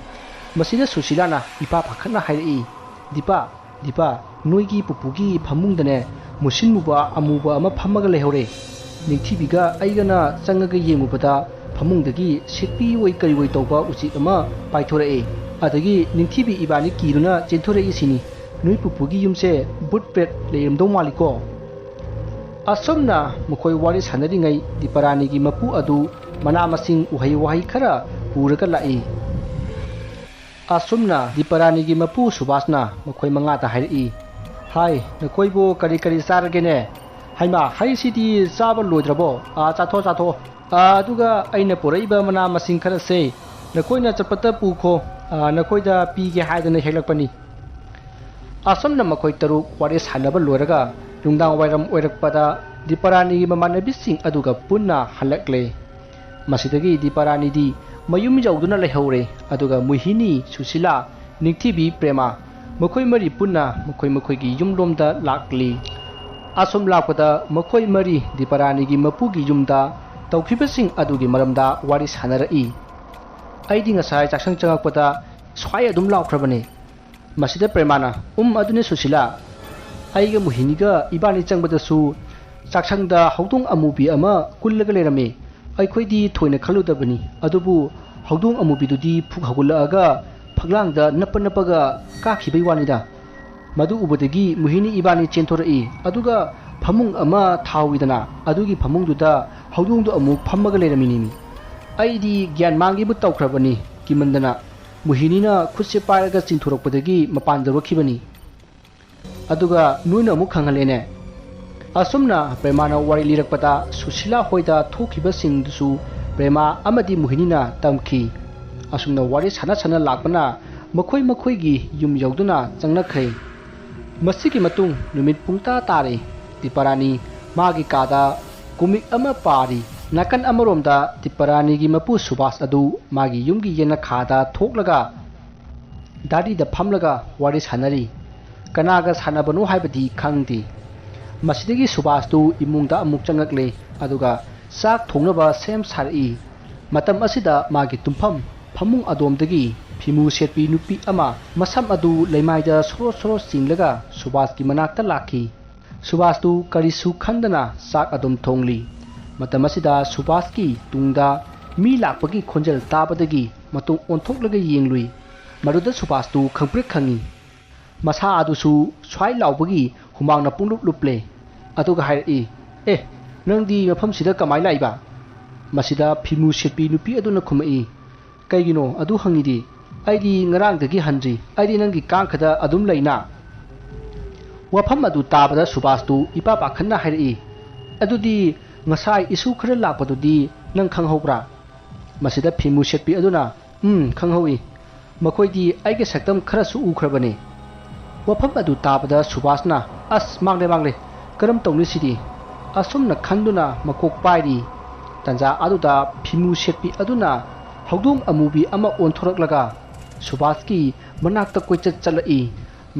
ꯃꯁꯤꯗ ꯁꯨꯁꯤꯂꯥꯅ ꯏꯄꯥ ꯄꯥꯈꯠꯅ ꯍꯥꯏꯔꯛꯏ, "ꯗꯤꯄꯥ, ꯗꯤꯄꯥ, ꯅꯣꯏꯒꯤ ꯄꯨꯄꯨꯒꯤ ꯐꯃꯨꯡꯗꯅꯦ ꯃꯨꯁꯤꯟ ꯃꯨꯕ ꯑꯃꯨꯕ ꯑꯃ ꯐꯝꯃꯒ ꯂꯩꯍꯧꯔꯦ꯫ ꯅꯤꯡꯊꯤꯕꯤꯒ ꯑꯩꯒꯅ ꯆꯪꯉꯒ ꯌꯦꯡꯉꯨꯕꯗ ꯐꯃꯨꯡꯗꯒꯤ ꯁꯤꯠꯄꯤ ꯑꯣꯏ ꯀꯔꯤ ꯑꯣꯏ ꯇꯧꯕ ꯎꯆꯦꯛ ꯑꯃ ꯄꯥꯏꯊꯣꯔꯛꯑꯦ꯫ ꯑꯗꯒꯤ ꯅꯤꯡꯊꯤꯕꯤ ꯏꯕꯥꯅꯤ ꯀꯤꯗꯨꯅ ꯆꯦꯟꯊꯣꯔꯛꯏ ꯁꯤꯅꯤ꯫ ꯅꯣꯏ ꯄꯨꯄꯨꯒꯤ ꯌꯨꯝꯁꯦ ꯕꯨꯠ ꯄ꯭ꯔꯦꯠ ꯂꯩꯔꯝꯗꯧ ꯃꯥꯜꯂꯤꯀꯣ?" ꯑꯁꯨꯝꯅ ꯃꯈꯣꯏ ꯋꯥꯔꯤ ꯁꯥꯟꯅꯔꯤꯉꯩ ꯗꯤꯄꯥꯔꯥꯅꯤꯒꯤ ꯃꯄꯨ ꯑꯗꯨ ꯃꯅꯥ ꯃꯁꯤꯡ ꯎꯍꯩ ꯋꯥꯍꯩ ꯈꯔ ꯄꯨꯔꯒ ꯂꯥꯛꯏ꯫ ꯑꯁꯨꯝꯅ ꯗꯤꯄꯥꯔꯥꯅꯤꯒꯤ ꯃꯄꯨ ꯁꯨꯕꯥꯁꯅ ꯃꯈꯣꯏ ꯃꯉꯥꯗ ꯍꯥꯏꯔꯛꯏ, "ꯍꯥꯏ, ꯅꯈꯣꯏꯕꯨ ꯀꯔꯤ ꯀꯔꯤ ꯆꯥꯔꯒꯦꯅꯦ? ꯍꯩꯃꯥ, ꯍꯩꯁꯤꯗꯤ ꯆꯥꯕ ꯂꯣꯏꯗ꯭ꯔꯕꯣ? ꯑꯥ, ꯆꯥꯊꯣꯛ, ꯆꯥꯊꯣꯛ꯫ ꯑꯥ, ꯑꯗꯨꯒ ꯑꯩꯅ ꯄꯨꯔꯛꯏꯕ ꯃꯅꯥ ꯃꯁꯤꯡ ꯈꯔꯁꯦ ꯅꯈꯣꯏꯅ ꯆꯠꯄꯗ ꯄꯨꯈꯣ꯫ ꯑꯥ, ꯅꯈꯣꯏꯗ ꯄꯤꯒꯦ ꯍꯥꯏꯗꯅ ꯍꯦꯛꯂꯛꯄꯅꯤ꯫" ꯑꯁꯨꯝꯅ ꯃꯈꯣꯏ ꯇꯔꯨꯛ ꯋꯥꯔꯤ ꯁꯥꯟꯅꯕ ꯂꯣꯏꯔꯒ ꯅꯨꯡꯗꯥꯡ ꯋꯥꯏꯔꯝ ꯑꯣꯏꯔꯛꯄꯗ ꯗꯤꯄꯥꯔꯥꯅꯤꯒꯤ ꯃꯃꯥꯟꯅꯕꯤꯁꯤꯡ ꯑꯗꯨꯒ ꯄꯨꯟꯅ ꯍꯜꯂꯛꯂꯦ꯫ ꯃꯁꯤꯗꯒꯤ ꯗꯤꯄꯥꯔꯥꯅꯤꯗꯤ ꯃꯌꯨꯝ ꯌꯧꯗꯨꯅ ꯂꯩꯍꯧꯔꯦ, ꯑꯗꯨꯒ ꯃꯣꯍꯤꯅꯤ, ꯁꯨꯁꯤꯂꯥ, ꯅꯤꯡꯊꯤꯕꯤ, ꯄ꯭ꯔꯦꯃꯥ ꯃꯈꯣꯏ ꯃꯔꯤ ꯄꯨꯟꯅ ꯃꯈꯣꯏ ꯃꯈꯣꯏꯒꯤ ꯌꯨꯝꯂꯣꯝꯗ ꯂꯥꯛꯂꯤ꯫ ꯑꯁꯨꯝ ꯂꯥꯛꯄꯗ ꯃꯈꯣꯏ ꯃꯔꯤ ꯗꯤꯄꯥꯔꯥꯅꯤꯒꯤ ꯃꯄꯨꯒꯤ ꯌꯨꯝꯗ ꯇꯧꯈꯤꯕꯁꯤꯡ ꯑꯗꯨꯒꯤ ꯃꯔꯝꯗ ꯋꯥꯔꯤ ꯁꯥꯟꯅꯔꯛꯏ꯫ "ꯑꯩꯗꯤ ꯉꯁꯥꯏ ꯆꯥꯛꯁꯪ ꯆꯪꯉꯛꯄꯗ ꯁ꯭ꯋꯥꯏ ꯑꯗꯨꯝ ꯂꯥꯎꯈ꯭ꯔꯕꯅꯦ꯫" ꯃꯁꯤꯗ ꯄ꯭ꯔꯦꯃꯥꯅ, "ꯎꯝ, ꯑꯗꯨꯅꯦ ꯁꯨꯁꯤꯂꯥ, ꯑꯩꯒ ꯃꯣꯍꯤꯅꯤꯒ ꯏꯕꯥꯅꯤ ꯆꯪꯕꯗꯁꯨ ꯆꯥꯛꯁꯪꯗ ꯍꯧꯗꯣꯡ ꯑꯃꯨꯕꯤ ꯑꯃ ꯀꯨꯜꯂꯒ ꯂꯩꯔꯝꯃꯤ꯫ ꯑꯩꯈꯣꯏꯗꯤ ꯊꯣꯏꯅ ꯈꯜꯂꯨꯗꯕꯅꯤ, ꯑꯗꯨꯕꯨ ꯍꯧꯗꯣꯡ ꯑꯃꯨꯕꯤꯗꯨꯗꯤ ꯐꯨꯛ ꯍꯧꯒꯠꯂꯛꯑꯒ ꯐꯛꯂꯥꯡꯗ ꯅꯞꯄ ꯅꯞꯄꯒ ꯀꯥꯈꯤꯕꯩ ꯋꯥꯅꯤꯗ꯫ ꯃꯗꯨ ꯎꯕꯗꯒꯤ ꯃꯣꯍꯤꯅꯤ ꯏꯕꯥꯅꯤ ꯆꯦꯟꯊꯣꯔꯛꯏ, ꯑꯗꯨꯒ ꯐꯃꯨꯡ ꯑꯃ ꯊꯥꯍꯧꯋꯤꯗꯅ, ꯑꯗꯨꯒꯤ ꯐꯃꯨꯡꯗꯨꯗ ꯍꯧꯗꯣꯡꯗꯣ ꯑꯃꯨꯛ ꯐꯝꯃꯒ ꯂꯩꯔꯝꯃꯤꯅꯤꯃꯤ꯫ ꯑꯩꯗꯤ ꯒ꯭ꯌꯥꯟ ꯃꯥꯡꯒꯦꯕꯨ ꯇꯧꯈ꯭ꯔꯕꯅꯤ꯫ ꯀꯤꯃꯟꯗꯅ ꯃꯣꯍꯤꯅꯤꯅ ꯈꯨꯠꯁꯦ ꯄꯥꯏꯔꯒ ꯆꯤꯡꯊꯣꯔꯛꯄꯗꯒꯤ ꯃꯄꯥꯟ ꯌꯧꯔꯛꯈꯤꯕꯅꯤ꯫ ꯑꯗꯨꯒ ꯅꯣꯏꯅ ꯑꯃꯨꯛ ꯈꯪꯍꯜꯂꯦꯅꯦ꯫ ꯑꯁꯨꯝꯅ ꯄ꯭ꯔꯦꯃꯥꯅ ꯋꯥꯔꯤ ꯂꯤꯔꯛꯄꯗ ꯁꯨꯁꯤꯂꯥ ꯍꯣꯏꯗ ꯊꯣꯛꯈꯤꯕꯁꯤꯡꯗꯨꯁꯨ ꯄ꯭ꯔꯦꯃꯥ ꯑꯃꯗꯤ ꯃꯣꯍꯤꯅꯤꯅ ꯇꯝꯈꯤ꯫ ꯑꯁꯨꯝꯅ ꯋꯥꯔꯤ ꯁꯥꯟꯅ ꯁꯥꯟꯅ ꯂꯥꯛꯄꯅ ꯃꯈꯣꯏ ꯃꯈꯣꯏꯒꯤ ꯌꯨꯝ ꯌꯧꯗꯨꯅ ꯆꯪꯅꯈ꯭ꯔꯦ꯫ ꯃꯁꯤꯒꯤ ꯃꯇꯨꯡ ꯅꯨꯃꯤꯠ ꯄꯨꯡꯇꯥ ꯇꯥꯔꯦ꯫ ꯇꯤꯄꯥꯔꯥꯅꯤ ꯃꯥꯒꯤ ꯀꯥꯗ ꯀꯣꯃꯤꯛ ꯑꯃ ꯄꯥꯔꯤ꯫ ꯅꯥꯀꯟ ꯑꯃꯔꯣꯝꯗ ꯇꯤꯄꯥꯔꯥꯅꯤꯒꯤ ꯃꯄꯨ ꯁꯨꯕꯥꯁ ꯑꯗꯨ ꯃꯥꯒꯤ ꯌꯨꯝꯒꯤ ꯌꯦꯅꯈꯥꯗ ꯊꯣꯛꯂꯒ ꯗꯥꯔꯤꯗ ꯐꯝꯂꯒ ꯋꯥꯔꯤ ꯁꯥꯟꯅꯔꯤ꯫ ꯀꯅꯥꯒ ꯁꯥꯟꯅꯕꯅꯣ ꯍꯥꯏꯕꯗꯤ ꯈꯪꯗꯦ꯫ ꯃꯁꯤꯗꯒꯤ ꯁꯨꯕꯥꯁꯇꯨ ꯏꯃꯨꯡꯗ ꯑꯃꯨꯛ ꯆꯪꯉꯛꯂꯦ, ꯑꯗꯨꯒ ꯆꯥꯛ ꯊꯣꯡꯅꯕ ꯁꯦꯝ ꯁꯥꯔꯛꯏ꯫ ꯃꯇꯝ ꯑꯁꯤꯗ ꯃꯥꯒꯤ ꯇꯨꯝꯐꯝ ꯐꯃꯨꯡ ꯑꯗꯣꯝꯗꯒꯤ ꯐꯤꯃꯨ ꯁꯦꯠꯄꯤ ꯅꯨꯄꯤ ꯑꯃ ꯃꯁꯝ ꯑꯗꯨ ꯂꯩꯃꯥꯏꯗ ꯁꯣꯔꯣ ꯁꯣꯔꯣ ꯆꯤꯡꯂꯒ ꯁꯨꯕꯥꯁꯀꯤ ꯃꯅꯥꯛꯇ ꯂꯥꯛꯈꯤ꯫ ꯁꯨꯕꯥꯁꯇꯨ ꯀꯔꯤꯁꯨ ꯈꯟꯗꯅ ꯆꯥꯛ ꯑꯗꯨꯝ ꯊꯣꯡꯂꯤ꯫ ꯃꯇꯝ ꯑꯁꯤꯗ ꯁꯨꯕꯥꯁꯀꯤ ꯇꯨꯡꯗ ꯃꯤ ꯂꯥꯛꯄꯒꯤ ꯈꯣꯟꯖꯦꯜ ꯇꯥꯕꯗꯒꯤ ꯃꯇꯨꯡ ꯑꯣꯟꯊꯣꯛꯂꯒ ꯌꯦꯡꯂꯨꯏ꯫ ꯃꯗꯨꯗ ꯁꯨꯕꯥꯁꯇꯨ ꯈꯪꯄ꯭ꯔꯦꯛ ꯈꯪꯏ꯫ ꯃꯁꯥ ꯑꯗꯨꯁꯨ ꯁ꯭ꯋꯥꯏ ꯂꯥꯎꯕꯒꯤ ꯍꯨꯃꯥꯡꯅ ꯄꯨꯡꯂꯨꯞ ꯂꯨꯞꯂꯦ꯫ ꯑꯗꯨꯒ ꯍꯥꯏꯔꯛꯏ, "ꯑꯦ, ꯅꯪꯗꯤ ꯃꯐꯝꯁꯤꯗ ꯀꯃꯥꯏ ꯂꯥꯛꯏꯕ?" ꯃꯁꯤꯗ ꯐꯤꯃꯨ ꯁꯦꯠꯄꯤ ꯅꯨꯄꯤ ꯑꯗꯨꯅ ꯈꯨꯝꯃꯛꯏ, "ꯀꯩꯒꯤꯅꯣ ꯑꯗꯨ ꯍꯪꯉꯤꯗꯤ? ꯑꯩꯗꯤ ꯉꯔꯥꯡꯗꯒꯤ ꯍꯟꯗ꯭ꯔꯤ꯫ ꯑꯩꯗꯤ ꯅꯪꯒꯤ ꯀꯥꯡꯈꯗ ꯑꯗꯨꯝ ꯂꯩꯅ?" ꯋꯥꯐꯝ ꯑꯗꯨ ꯇꯥꯕꯗ ꯁꯨꯕꯥꯁꯇꯨ ꯏꯄꯥ ꯄꯥꯈꯠꯅ ꯍꯥꯏꯔꯛꯏ, "ꯑꯗꯨꯗꯤ ꯉꯁꯥꯏ ꯏꯁꯨ ꯈꯔ ꯂꯥꯛꯄꯗꯨꯗꯤ ꯅꯪ ꯈꯪꯍꯧꯕ꯭ꯔꯥ?" ꯃꯁꯤꯗ ꯐꯤꯃꯨ ꯁꯦꯠꯄꯤ ꯑꯗꯨꯅ, "ꯎꯝ, ꯈꯪꯍꯧꯏ꯫ ꯃꯈꯣꯏꯗꯤ ꯑꯩꯒꯤ ꯁꯛꯇꯝ ꯈꯔꯁꯨ ꯎꯈ꯭ꯔꯕꯅꯤ꯫" ꯋꯥꯐꯝ ꯑꯗꯨ ꯇꯥꯕꯗ ꯁꯨꯕꯥꯁꯅ, "ꯑꯁ, ꯃꯥꯡꯂꯦ, ꯃꯥꯡꯂꯦ꯫ ꯀꯔꯝ ꯇꯧꯅꯤ ꯁꯤꯗꯤ?" ꯑꯁꯨꯝꯅ ꯈꯟꯗꯨꯅ ꯃꯀꯣꯛ ꯄꯥꯏꯔꯤ꯫ ꯇꯟꯖꯥ ꯑꯗꯨꯗ ꯐꯤꯃꯨ ꯁꯦꯠꯄꯤ ꯑꯗꯨꯅ ꯍꯧꯗꯣꯡ ꯑꯃꯨꯕꯤ ꯑꯃ ꯑꯣꯟꯊꯣꯔꯛꯂꯒ ꯁꯨꯕꯥꯁꯀꯤ ꯃꯅꯥꯛꯇ ꯀꯣꯏꯆꯠ ꯆꯠꯂꯛꯏ꯫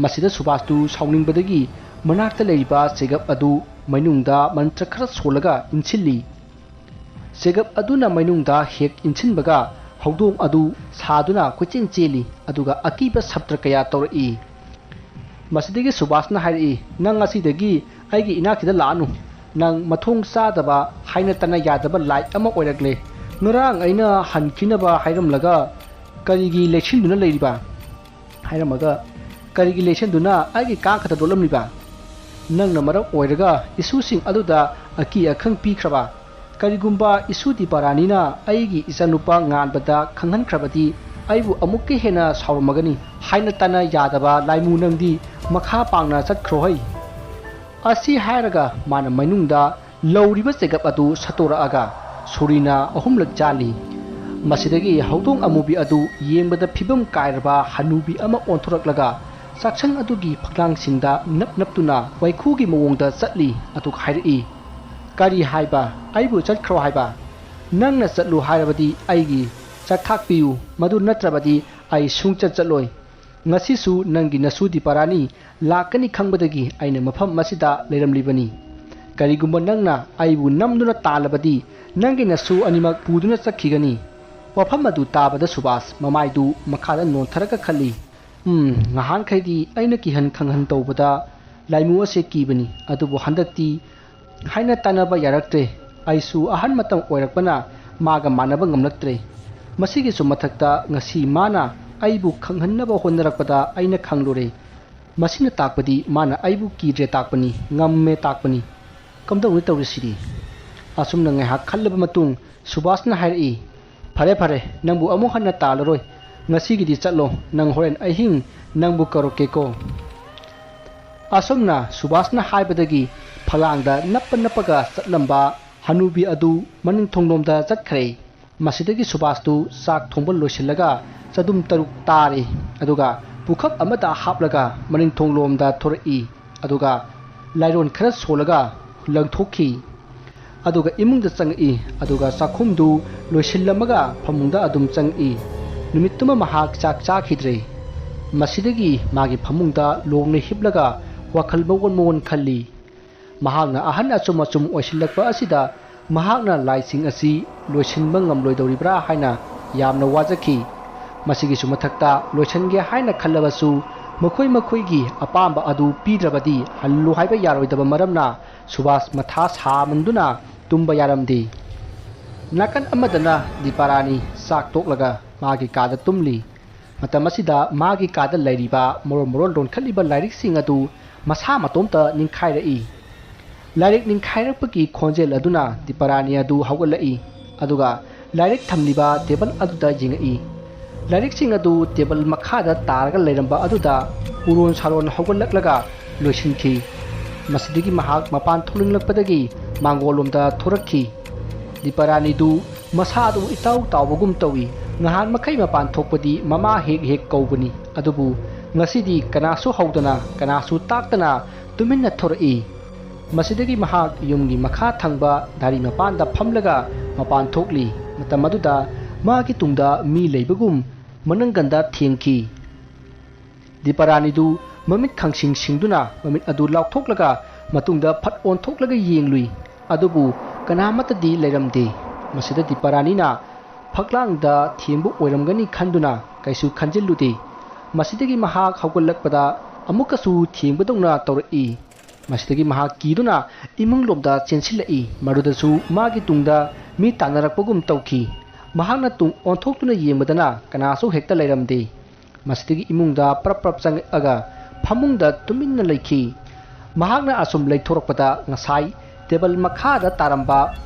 ꯃꯁꯤꯗ ꯁꯨꯕꯥꯁꯇꯨ ꯁꯥꯎꯅꯤꯡꯕꯗꯒꯤ ꯃꯅꯥꯛꯇ ꯂꯩꯔꯤꯕ ꯆꯦꯒꯞ ꯑꯗꯨ ꯃꯩꯅꯨꯡꯗ ꯃꯟꯇ꯭ꯔ ꯈꯔ ꯁꯣꯜꯂꯒ ꯏꯟꯁꯤꯜꯂꯤ꯫ ꯆꯦꯒꯞ ꯑꯗꯨꯅ ꯃꯩꯅꯨꯡꯗ ꯍꯦꯛ ꯏꯟꯁꯤꯟꯕꯒ ꯍꯧꯗꯣꯡ ꯑꯗꯨ ꯁꯥꯗꯨꯅ ꯀꯣꯏꯆꯦꯟ ꯆꯦꯜꯂꯤ, ꯑꯗꯨꯒ ꯑꯀꯤꯕ ꯁꯞꯇ꯭ꯔ ꯀꯌꯥ ꯇꯧꯔꯛꯏ꯫ ꯃꯁꯤꯗꯒꯤ ꯁꯨꯕꯥꯁꯅ ꯍꯥꯏꯔꯛꯏ, "ꯅꯪ ꯉꯁꯤꯗꯒꯤ ꯑꯩꯒꯤ ꯏꯅꯥꯛꯁꯤꯗ ꯂꯥꯛꯑꯅꯨ꯫ ꯅꯪ ꯃꯊꯣꯡ ꯆꯥꯗꯕ, ꯍꯥꯏꯅ ꯇꯥꯅ ꯌꯥꯗꯕ ꯂꯥꯏꯠ ꯑꯃ ꯑꯣꯏꯔꯛꯂꯦ꯫ ꯉꯔꯥꯡ ꯑꯩꯅ ꯍꯟꯈꯤꯅꯕ ꯍꯥꯏꯔꯝꯂꯒ ꯀꯔꯤꯒꯤ ꯂꯩꯁꯤꯟꯗꯨꯅ ꯂꯩꯔꯤꯕ?" ꯍꯥꯏꯔꯝꯃꯒ, "ꯀꯔꯤꯒꯤ ꯂꯩꯁꯟꯗꯨꯅ ꯑꯩꯒꯤ ꯀꯥꯡꯈꯗ ꯂꯣꯠꯂꯝꯂꯤꯕ? ꯅꯪꯅ ꯃꯔꯝ ꯑꯣꯏꯔꯒ ꯏꯁꯨꯁꯤꯡ ꯑꯗꯨꯗ ꯑꯀꯤ ꯑꯈꯪ ꯄꯤꯈ꯭ꯔꯕ? "ꯀꯔꯤꯒꯨꯝꯕ ꯏꯁꯨ ꯗꯤꯄꯥꯔꯥꯅꯤꯅ ꯑꯩꯒꯤ ꯏꯆꯥꯅꯨꯄꯥ ꯉꯥꯟꯕꯗ ꯈꯪꯍꯟꯈ꯭ꯔꯕꯗꯤ ꯑꯩꯕꯨ ꯑꯃꯨꯛꯀ ꯍꯦꯟꯅ ꯁꯥꯎꯔꯝꯃꯒꯅꯤ꯫ ꯍꯥꯏꯅ ꯇꯥꯅ ꯌꯥꯗꯕ ꯂꯥꯏꯃꯨ ꯅꯪꯗꯤ ꯃꯈꯥ ꯄꯥꯡꯅ ꯆꯠꯈ꯭ꯔꯣ ꯍꯩ!" ꯑꯁꯤ ꯍꯥꯏꯔꯒ ꯃꯥꯅ ꯃꯅꯨꯡꯗ ꯂꯧꯔꯤꯕ ꯆꯦꯒꯞ ꯑꯗꯨ ꯁꯠꯇꯣꯔꯛꯑꯒ ꯁꯣꯔꯤꯅ ꯑꯍꯨꯝꯂꯛ ꯆꯥꯜꯂꯤ꯫ ꯃꯁꯤꯗꯒꯤ ꯍꯧꯗꯣꯡ ꯑꯃꯨꯕꯤ ꯑꯗꯨ ꯌꯦꯡꯕꯗ ꯐꯤꯕꯝ ꯀꯥꯏꯔꯕ ꯍꯅꯨꯕꯤ ꯑꯃ ꯑꯣꯟꯊꯣꯔꯛꯂꯒ ꯆꯥꯛꯁꯪ ꯑꯗꯨꯒꯤ ꯐꯛꯂꯥꯡꯁꯤꯡꯗ ꯅꯞ ꯅꯞꯇꯨꯅ ꯋꯥꯏꯈꯨꯒꯤ ꯃꯑꯣꯡꯗ ꯆꯠꯂꯤ꯫ ꯑꯗꯨꯒ ꯍꯥꯏꯔꯛꯏ, "ꯀꯔꯤ ꯍꯥꯏꯕ? ꯑꯩꯕꯨ ꯆꯠꯈ꯭ꯔꯣ ꯍꯥꯏꯕ? ꯅꯪꯅ ꯆꯠꯂꯨ ꯍꯥꯏꯔꯕꯗꯤ ꯑꯩꯒꯤ ꯆꯥꯛꯊꯥꯛ ꯄꯤꯌꯨ, ꯃꯗꯨ ꯅꯠꯇ꯭ꯔꯕꯗꯤ ꯑꯩ ꯁꯨꯡꯆꯠ ꯆꯠꯂꯣꯏ꯫ ꯉꯁꯤꯁꯨ ꯅꯪꯒꯤ ꯅꯁꯨ ꯗꯤꯄꯥꯔꯥꯅꯤ ꯂꯥꯛꯀꯅꯤ ꯈꯪꯕꯗꯒꯤ ꯑꯩꯅ ꯃꯐꯝ ꯑꯁꯤꯗ ꯂꯩꯔꯝꯂꯤꯕꯅꯤ꯫ ꯀꯔꯤꯒꯨꯝꯕ ꯅꯪꯅ ꯑꯩꯕꯨ ꯅꯝꯗꯨꯅ ꯇꯥꯜꯂꯕꯗꯤ ꯅꯪꯒꯤ ꯅꯁꯨ ꯑꯅꯤꯃꯛ ꯄꯨꯗꯨꯅ ꯆꯠꯈꯤꯒꯅꯤ꯫" ꯋꯥꯐꯝ ꯑꯗꯨ ꯇꯥꯕꯗ ꯁꯨꯕꯥꯁ ꯃꯃꯥꯏꯗꯨ ꯃꯈꯥꯗ ꯅꯣꯟꯊꯔꯒ ꯈꯜꯂꯤ, "ꯎꯝ, ꯉꯍꯥꯟꯈꯩꯗꯤ ꯑꯩꯅ ꯀꯤꯍꯟ ꯈꯪꯍꯟ ꯇꯧꯕꯗ ꯂꯥꯏꯃꯨ ꯑꯁꯦ ꯀꯤꯕꯅꯤ, ꯑꯗꯨꯕꯨ ꯍꯟꯗꯛꯇꯤ ꯍꯥꯏꯅ ꯇꯥꯟꯅꯕ ꯌꯥꯔꯛꯇ꯭ꯔꯦ꯫ ꯑꯩꯁꯨ ꯑꯍꯟ ꯃꯇꯝ ꯑꯣꯏꯔꯛꯄꯅ ꯃꯥꯒ ꯃꯥꯟꯅꯕ ꯉꯝꯂꯛꯇ꯭ꯔꯦ꯫ ꯃꯁꯤꯒꯤꯁꯨ ꯃꯊꯛꯇ ꯉꯁꯤ ꯃꯥꯅ ꯑꯩꯕꯨ ꯈꯪꯍꯟꯅꯕ ꯍꯣꯠꯅꯔꯛꯄꯗ ꯑꯩꯅ ꯈꯪꯂꯨꯔꯦ꯫ ꯃꯁꯤꯅ ꯇꯥꯛꯄꯗꯤ ꯃꯥꯅ ꯑꯩꯕꯨ ꯀꯤꯗ꯭ꯔꯦ ꯇꯥꯛꯄꯅꯤ, ꯉꯝꯃꯦ ꯇꯥꯛꯄꯅꯤ꯫ ꯀꯝꯗꯧꯅ ꯇꯧꯔꯤꯁꯤꯗꯤ?" ꯑꯁꯨꯝꯅ ꯉꯥꯏꯍꯥꯛ ꯈꯜꯂꯕ ꯃꯇꯨꯡ ꯁꯨꯕꯥꯁꯅ ꯍꯥꯏꯔꯛꯏ, "ꯐꯔꯦ ꯐꯔꯦ, ꯅꯪꯕꯨ ꯑꯃꯨꯛ ꯍꯟꯅ ꯇꯥꯜꯂꯔꯣꯏ꯫ ꯉꯁꯤꯒꯤꯗꯤ ꯆꯠꯂꯣ, ꯅꯪ ꯍꯣꯔꯦꯟ ꯑꯍꯤꯡ ꯅꯪꯕꯨ ꯀꯧꯔꯛꯀꯦꯀꯣ꯫" ꯑꯁꯨꯝꯅ ꯁꯨꯕꯥꯁꯅ ꯍꯥꯏꯕꯗꯒꯤ ꯐꯛꯂꯥꯡꯗ ꯅꯞꯄ ꯅꯞꯄꯒ ꯆꯠꯂꯝꯕ ꯍꯅꯨꯕꯤ ꯑꯗꯨ ꯃꯅꯤꯡ ꯊꯣꯡꯂꯣꯝꯗ ꯆꯠꯈ꯭ꯔꯦ꯫ ꯃꯁꯤꯗꯒꯤ ꯁꯨꯕꯥꯁꯇꯨ ꯆꯥꯛ ꯊꯣꯡꯕ ꯂꯣꯏꯁꯤꯜꯂꯒ ꯆꯗꯨꯝ ꯇꯔꯨꯛ ꯇꯥꯔꯤ, ꯑꯗꯨꯒ ꯄꯨꯈꯞ ꯑꯃꯗ ꯍꯥꯞꯂꯒ ꯃꯅꯤꯡ ꯊꯣꯡꯂꯣꯝꯗ ꯊꯣꯔꯛꯏ, ꯑꯗꯨꯒ ꯂꯥꯏꯔꯣꯟ ꯈꯔ ꯁꯣꯜꯂꯒ ꯂꯪꯊꯣꯛꯈꯤ꯫ ꯑꯗꯨꯒ ꯏꯃꯨꯡꯗ ꯆꯪꯉꯛꯏ, ꯑꯗꯨꯒ ꯆꯥꯛꯈꯨꯝꯗꯨ ꯂꯣꯏꯁꯤꯜꯂꯝꯃꯒ ꯐꯃꯨꯡꯗ ꯑꯗꯨꯝ ꯆꯪꯉꯛꯏ꯫ ꯅꯨꯃꯤꯠꯇꯨꯃ ꯃꯍꯥꯛ ꯆꯥꯛ ꯆꯥꯈꯤꯗ꯭ꯔꯦ꯫ ꯃꯁꯤꯗꯒꯤ ꯃꯥꯒꯤ ꯐꯃꯨꯡꯗ ꯂꯣꯡꯅ ꯍꯤꯞꯂꯒ ꯋꯥꯈꯜ ꯃꯑꯣꯟ ꯃꯑꯣꯟ ꯈꯜꯂꯤ꯫ ꯃꯍꯥꯛꯅ ꯑꯍꯟ ꯑꯆꯨꯝ ꯑꯆꯨꯝ ꯑꯣꯏꯁꯤꯜꯂꯛꯄ ꯑꯁꯤꯗ ꯃꯍꯥꯛꯅ ꯂꯥꯏꯁꯤꯡ ꯑꯁꯤ ꯂꯣꯏꯁꯤꯟꯕ ꯉꯝꯂꯣꯏꯗꯧꯔꯤꯕ꯭ꯔꯥ ꯍꯥꯏꯅ ꯌꯥꯝꯅ ꯋꯥꯖꯈꯤ꯫ ꯃꯁꯤꯒꯤꯁꯨ ꯃꯊꯛꯇ ꯂꯣꯏꯁꯤꯟꯒꯦ ꯍꯥꯏꯅ ꯈꯜꯂꯕꯁꯨ ꯃꯈꯣꯏ ꯃꯈꯣꯏꯒꯤ ꯑꯄꯥꯝꯕ ꯑꯗꯨ ꯄꯤꯗ꯭ꯔꯕꯗꯤ ꯍꯜꯂꯨ ꯍꯥꯏꯕ ꯌꯥꯔꯣꯏꯗꯕ ꯃꯔꯝꯅ ꯁꯨꯕꯥꯁ ꯃꯊꯥ ꯁꯥꯃꯟꯗꯨꯅ ꯇꯨꯝꯕ ꯌꯥꯔꯝꯗꯦ꯫ ꯅꯥꯀꯟ ꯑꯃꯗꯅ ꯗꯤꯄꯥꯔꯥꯅꯤ ꯆꯥꯛ ꯇꯣꯛꯂꯒ ꯃꯥꯒꯤ ꯀꯥꯗ ꯇꯨꯝꯂꯤ꯫ ꯃꯇꯝ ꯑꯁꯤꯗ ꯃꯥꯒꯤ ꯀꯥꯗ ꯂꯩꯔꯤꯕ ꯃꯔꯣꯜ ꯃꯔꯣꯜ ꯂꯣꯟꯈꯠꯂꯤꯕ ꯂꯥꯏꯔꯤꯛꯁꯤꯡ ꯑꯗꯨ ꯃꯁꯥ ꯃꯇꯣꯝꯇ ꯅꯤꯡꯈꯥꯏꯔꯛꯏ꯫ ꯂꯥꯏꯔꯤꯛ ꯅꯤꯡꯈꯥꯏꯔꯛꯄꯒꯤ ꯈꯣꯟꯖꯦꯜ ꯑꯗꯨꯅ ꯗꯤꯄꯥꯔꯥꯅꯤ ꯑꯗꯨ ꯍꯧꯒꯠꯂꯛꯏ, ꯑꯗꯨꯒ ꯂꯥꯏꯔꯤꯛ ꯊꯝꯂꯤꯕ ꯇꯦꯕꯜ ꯑꯗꯨꯗ ꯌꯦꯡꯉꯛꯏ꯫ ꯂꯥꯏꯔꯤꯛꯁꯤꯡ ꯑꯗꯨ ꯇꯦꯕꯜ ꯃꯈꯥꯗ ꯇꯥꯔꯒ ꯂꯩꯔꯝꯕ ꯑꯗꯨꯗ ꯎꯔꯣꯟ ꯁꯥꯔꯣꯟ ꯍꯧꯒꯠꯂꯛꯂꯒ ꯂꯣꯏꯁꯤꯟꯈꯤ꯫ ꯃꯁꯤꯗꯒꯤ ꯃꯍꯥꯛ ꯃꯄꯥꯟ ꯊꯣꯛꯅꯤꯡꯂꯛꯄꯗꯒꯤ ꯃꯥꯡꯒꯣꯜꯂꯣꯝꯗ ꯊꯣꯔꯛꯈꯤ꯫ ꯗꯤꯄꯥꯔꯥꯅꯤꯗꯨ ꯃꯁꯥ ꯑꯗꯨ ꯏꯇꯥꯎ ꯇꯥꯎꯕꯒꯨꯝ ꯇꯧꯏ꯫ ꯉꯍꯥꯟ ꯃꯈꯩ ꯃꯄꯥꯟ ꯊꯣꯛꯄꯗꯤ ꯃꯃꯥ ꯍꯦꯛ ꯍꯦꯛ ꯀꯧꯕꯅꯤ, ꯑꯗꯨꯕꯨ ꯉꯁꯤꯗꯤ ꯀꯅꯥꯁꯨ ꯍꯧꯗꯅ ꯀꯅꯥꯁꯨ ꯇꯥꯛꯇꯅ ꯇꯨꯃꯤꯟꯅ ꯊꯣꯔꯛꯏ꯫ ꯃꯁꯤꯗꯒꯤ ꯃꯍꯥꯛ ꯌꯨꯝꯒꯤ ꯃꯈꯥ ꯊꯪꯕ ꯗꯥꯔꯤ ꯃꯄꯥꯟꯗ ꯐꯝꯂꯒ ꯃꯄꯥꯟ ꯊꯣꯛꯂꯤ꯫ ꯃꯇꯝ ꯑꯗꯨꯗ ꯃꯥꯒꯤ ꯇꯨꯡꯗ ꯃꯤ ꯂꯩꯕꯒꯨꯝ ꯃꯅꯪꯒꯟꯗ ꯊꯦꯡꯈꯤ꯫ ꯗꯤꯄꯥꯔꯥꯅꯤꯗꯨ ꯃꯃꯤꯠ ꯈꯪꯁꯤꯡ ꯁꯤꯡꯗꯨꯅ ꯃꯃꯤꯠ ꯑꯗꯨ ꯂꯥꯎꯊꯣꯛꯂꯒ ꯃꯇꯨꯡꯗ ꯐꯠ ꯑꯣꯟꯊꯣꯛꯂꯒ ꯌꯦꯡꯂꯨꯏ꯫ ꯑꯗꯨꯕꯨ ꯀꯅꯥꯃꯠꯇꯗꯤ ꯂꯩꯔꯝꯗꯦ꯫ ꯃꯁꯤꯗ ꯗꯤꯄꯥꯔꯥꯅꯤꯅ ꯐꯛꯂꯥꯡꯗ ꯊꯦꯡꯕ ꯑꯣꯏꯔꯝꯒꯅꯤ ꯈꯟꯗꯨꯅ ꯀꯩꯁꯨ ꯈꯟꯖꯤꯜꯂꯨꯗꯦ꯫ ꯃꯁꯤꯗꯒꯤ ꯃꯍꯥꯛ ꯍꯧꯒꯠꯂꯛꯄꯗ ꯑꯃꯨꯛꯀꯁꯨ ꯊꯦꯡꯕꯗꯧꯅ ꯇꯧꯔꯛꯏ꯫ ꯃꯁꯤꯗꯒꯤ ꯃꯍꯥꯛ ꯀꯤꯗꯨꯅ ꯏꯃꯨꯡꯂꯣꯝꯗ ꯆꯦꯟꯁꯤꯜꯂꯛꯏ꯫ ꯃꯗꯨꯗꯁꯨ ꯃꯥꯒꯤ ꯇꯨꯡꯗ ꯃꯤ ꯇꯥꯟꯅꯔꯛꯄꯒꯨꯝ ꯇꯧꯈꯤ꯫ ꯃꯍꯥꯛꯅ ꯇꯨꯡ ꯑꯣꯟꯊꯣꯛꯇꯨꯅ ꯌꯦꯡꯕꯗꯅ ꯀꯅꯥꯁꯨ ꯍꯦꯛꯇ ꯂꯩꯔꯝꯗꯦ꯫ ꯃꯁꯤꯗꯒꯤ ꯏꯃꯨꯡꯗ ꯄ꯭ꯔꯞ ꯄ꯭ꯔꯞ ꯆꯪꯉꯛꯑꯒ ꯐꯃꯨꯡꯗ ꯇꯨꯃꯤꯟꯅ ꯂꯩꯈꯤ꯫ ꯃꯍꯥꯛꯅ ꯑꯁꯨꯝ ꯂꯩꯊꯣꯔꯛꯄꯗ ꯉꯁꯥꯏ ꯇꯦꯕꯜ ꯃꯈꯥꯗ ꯇꯥꯔꯝꯕ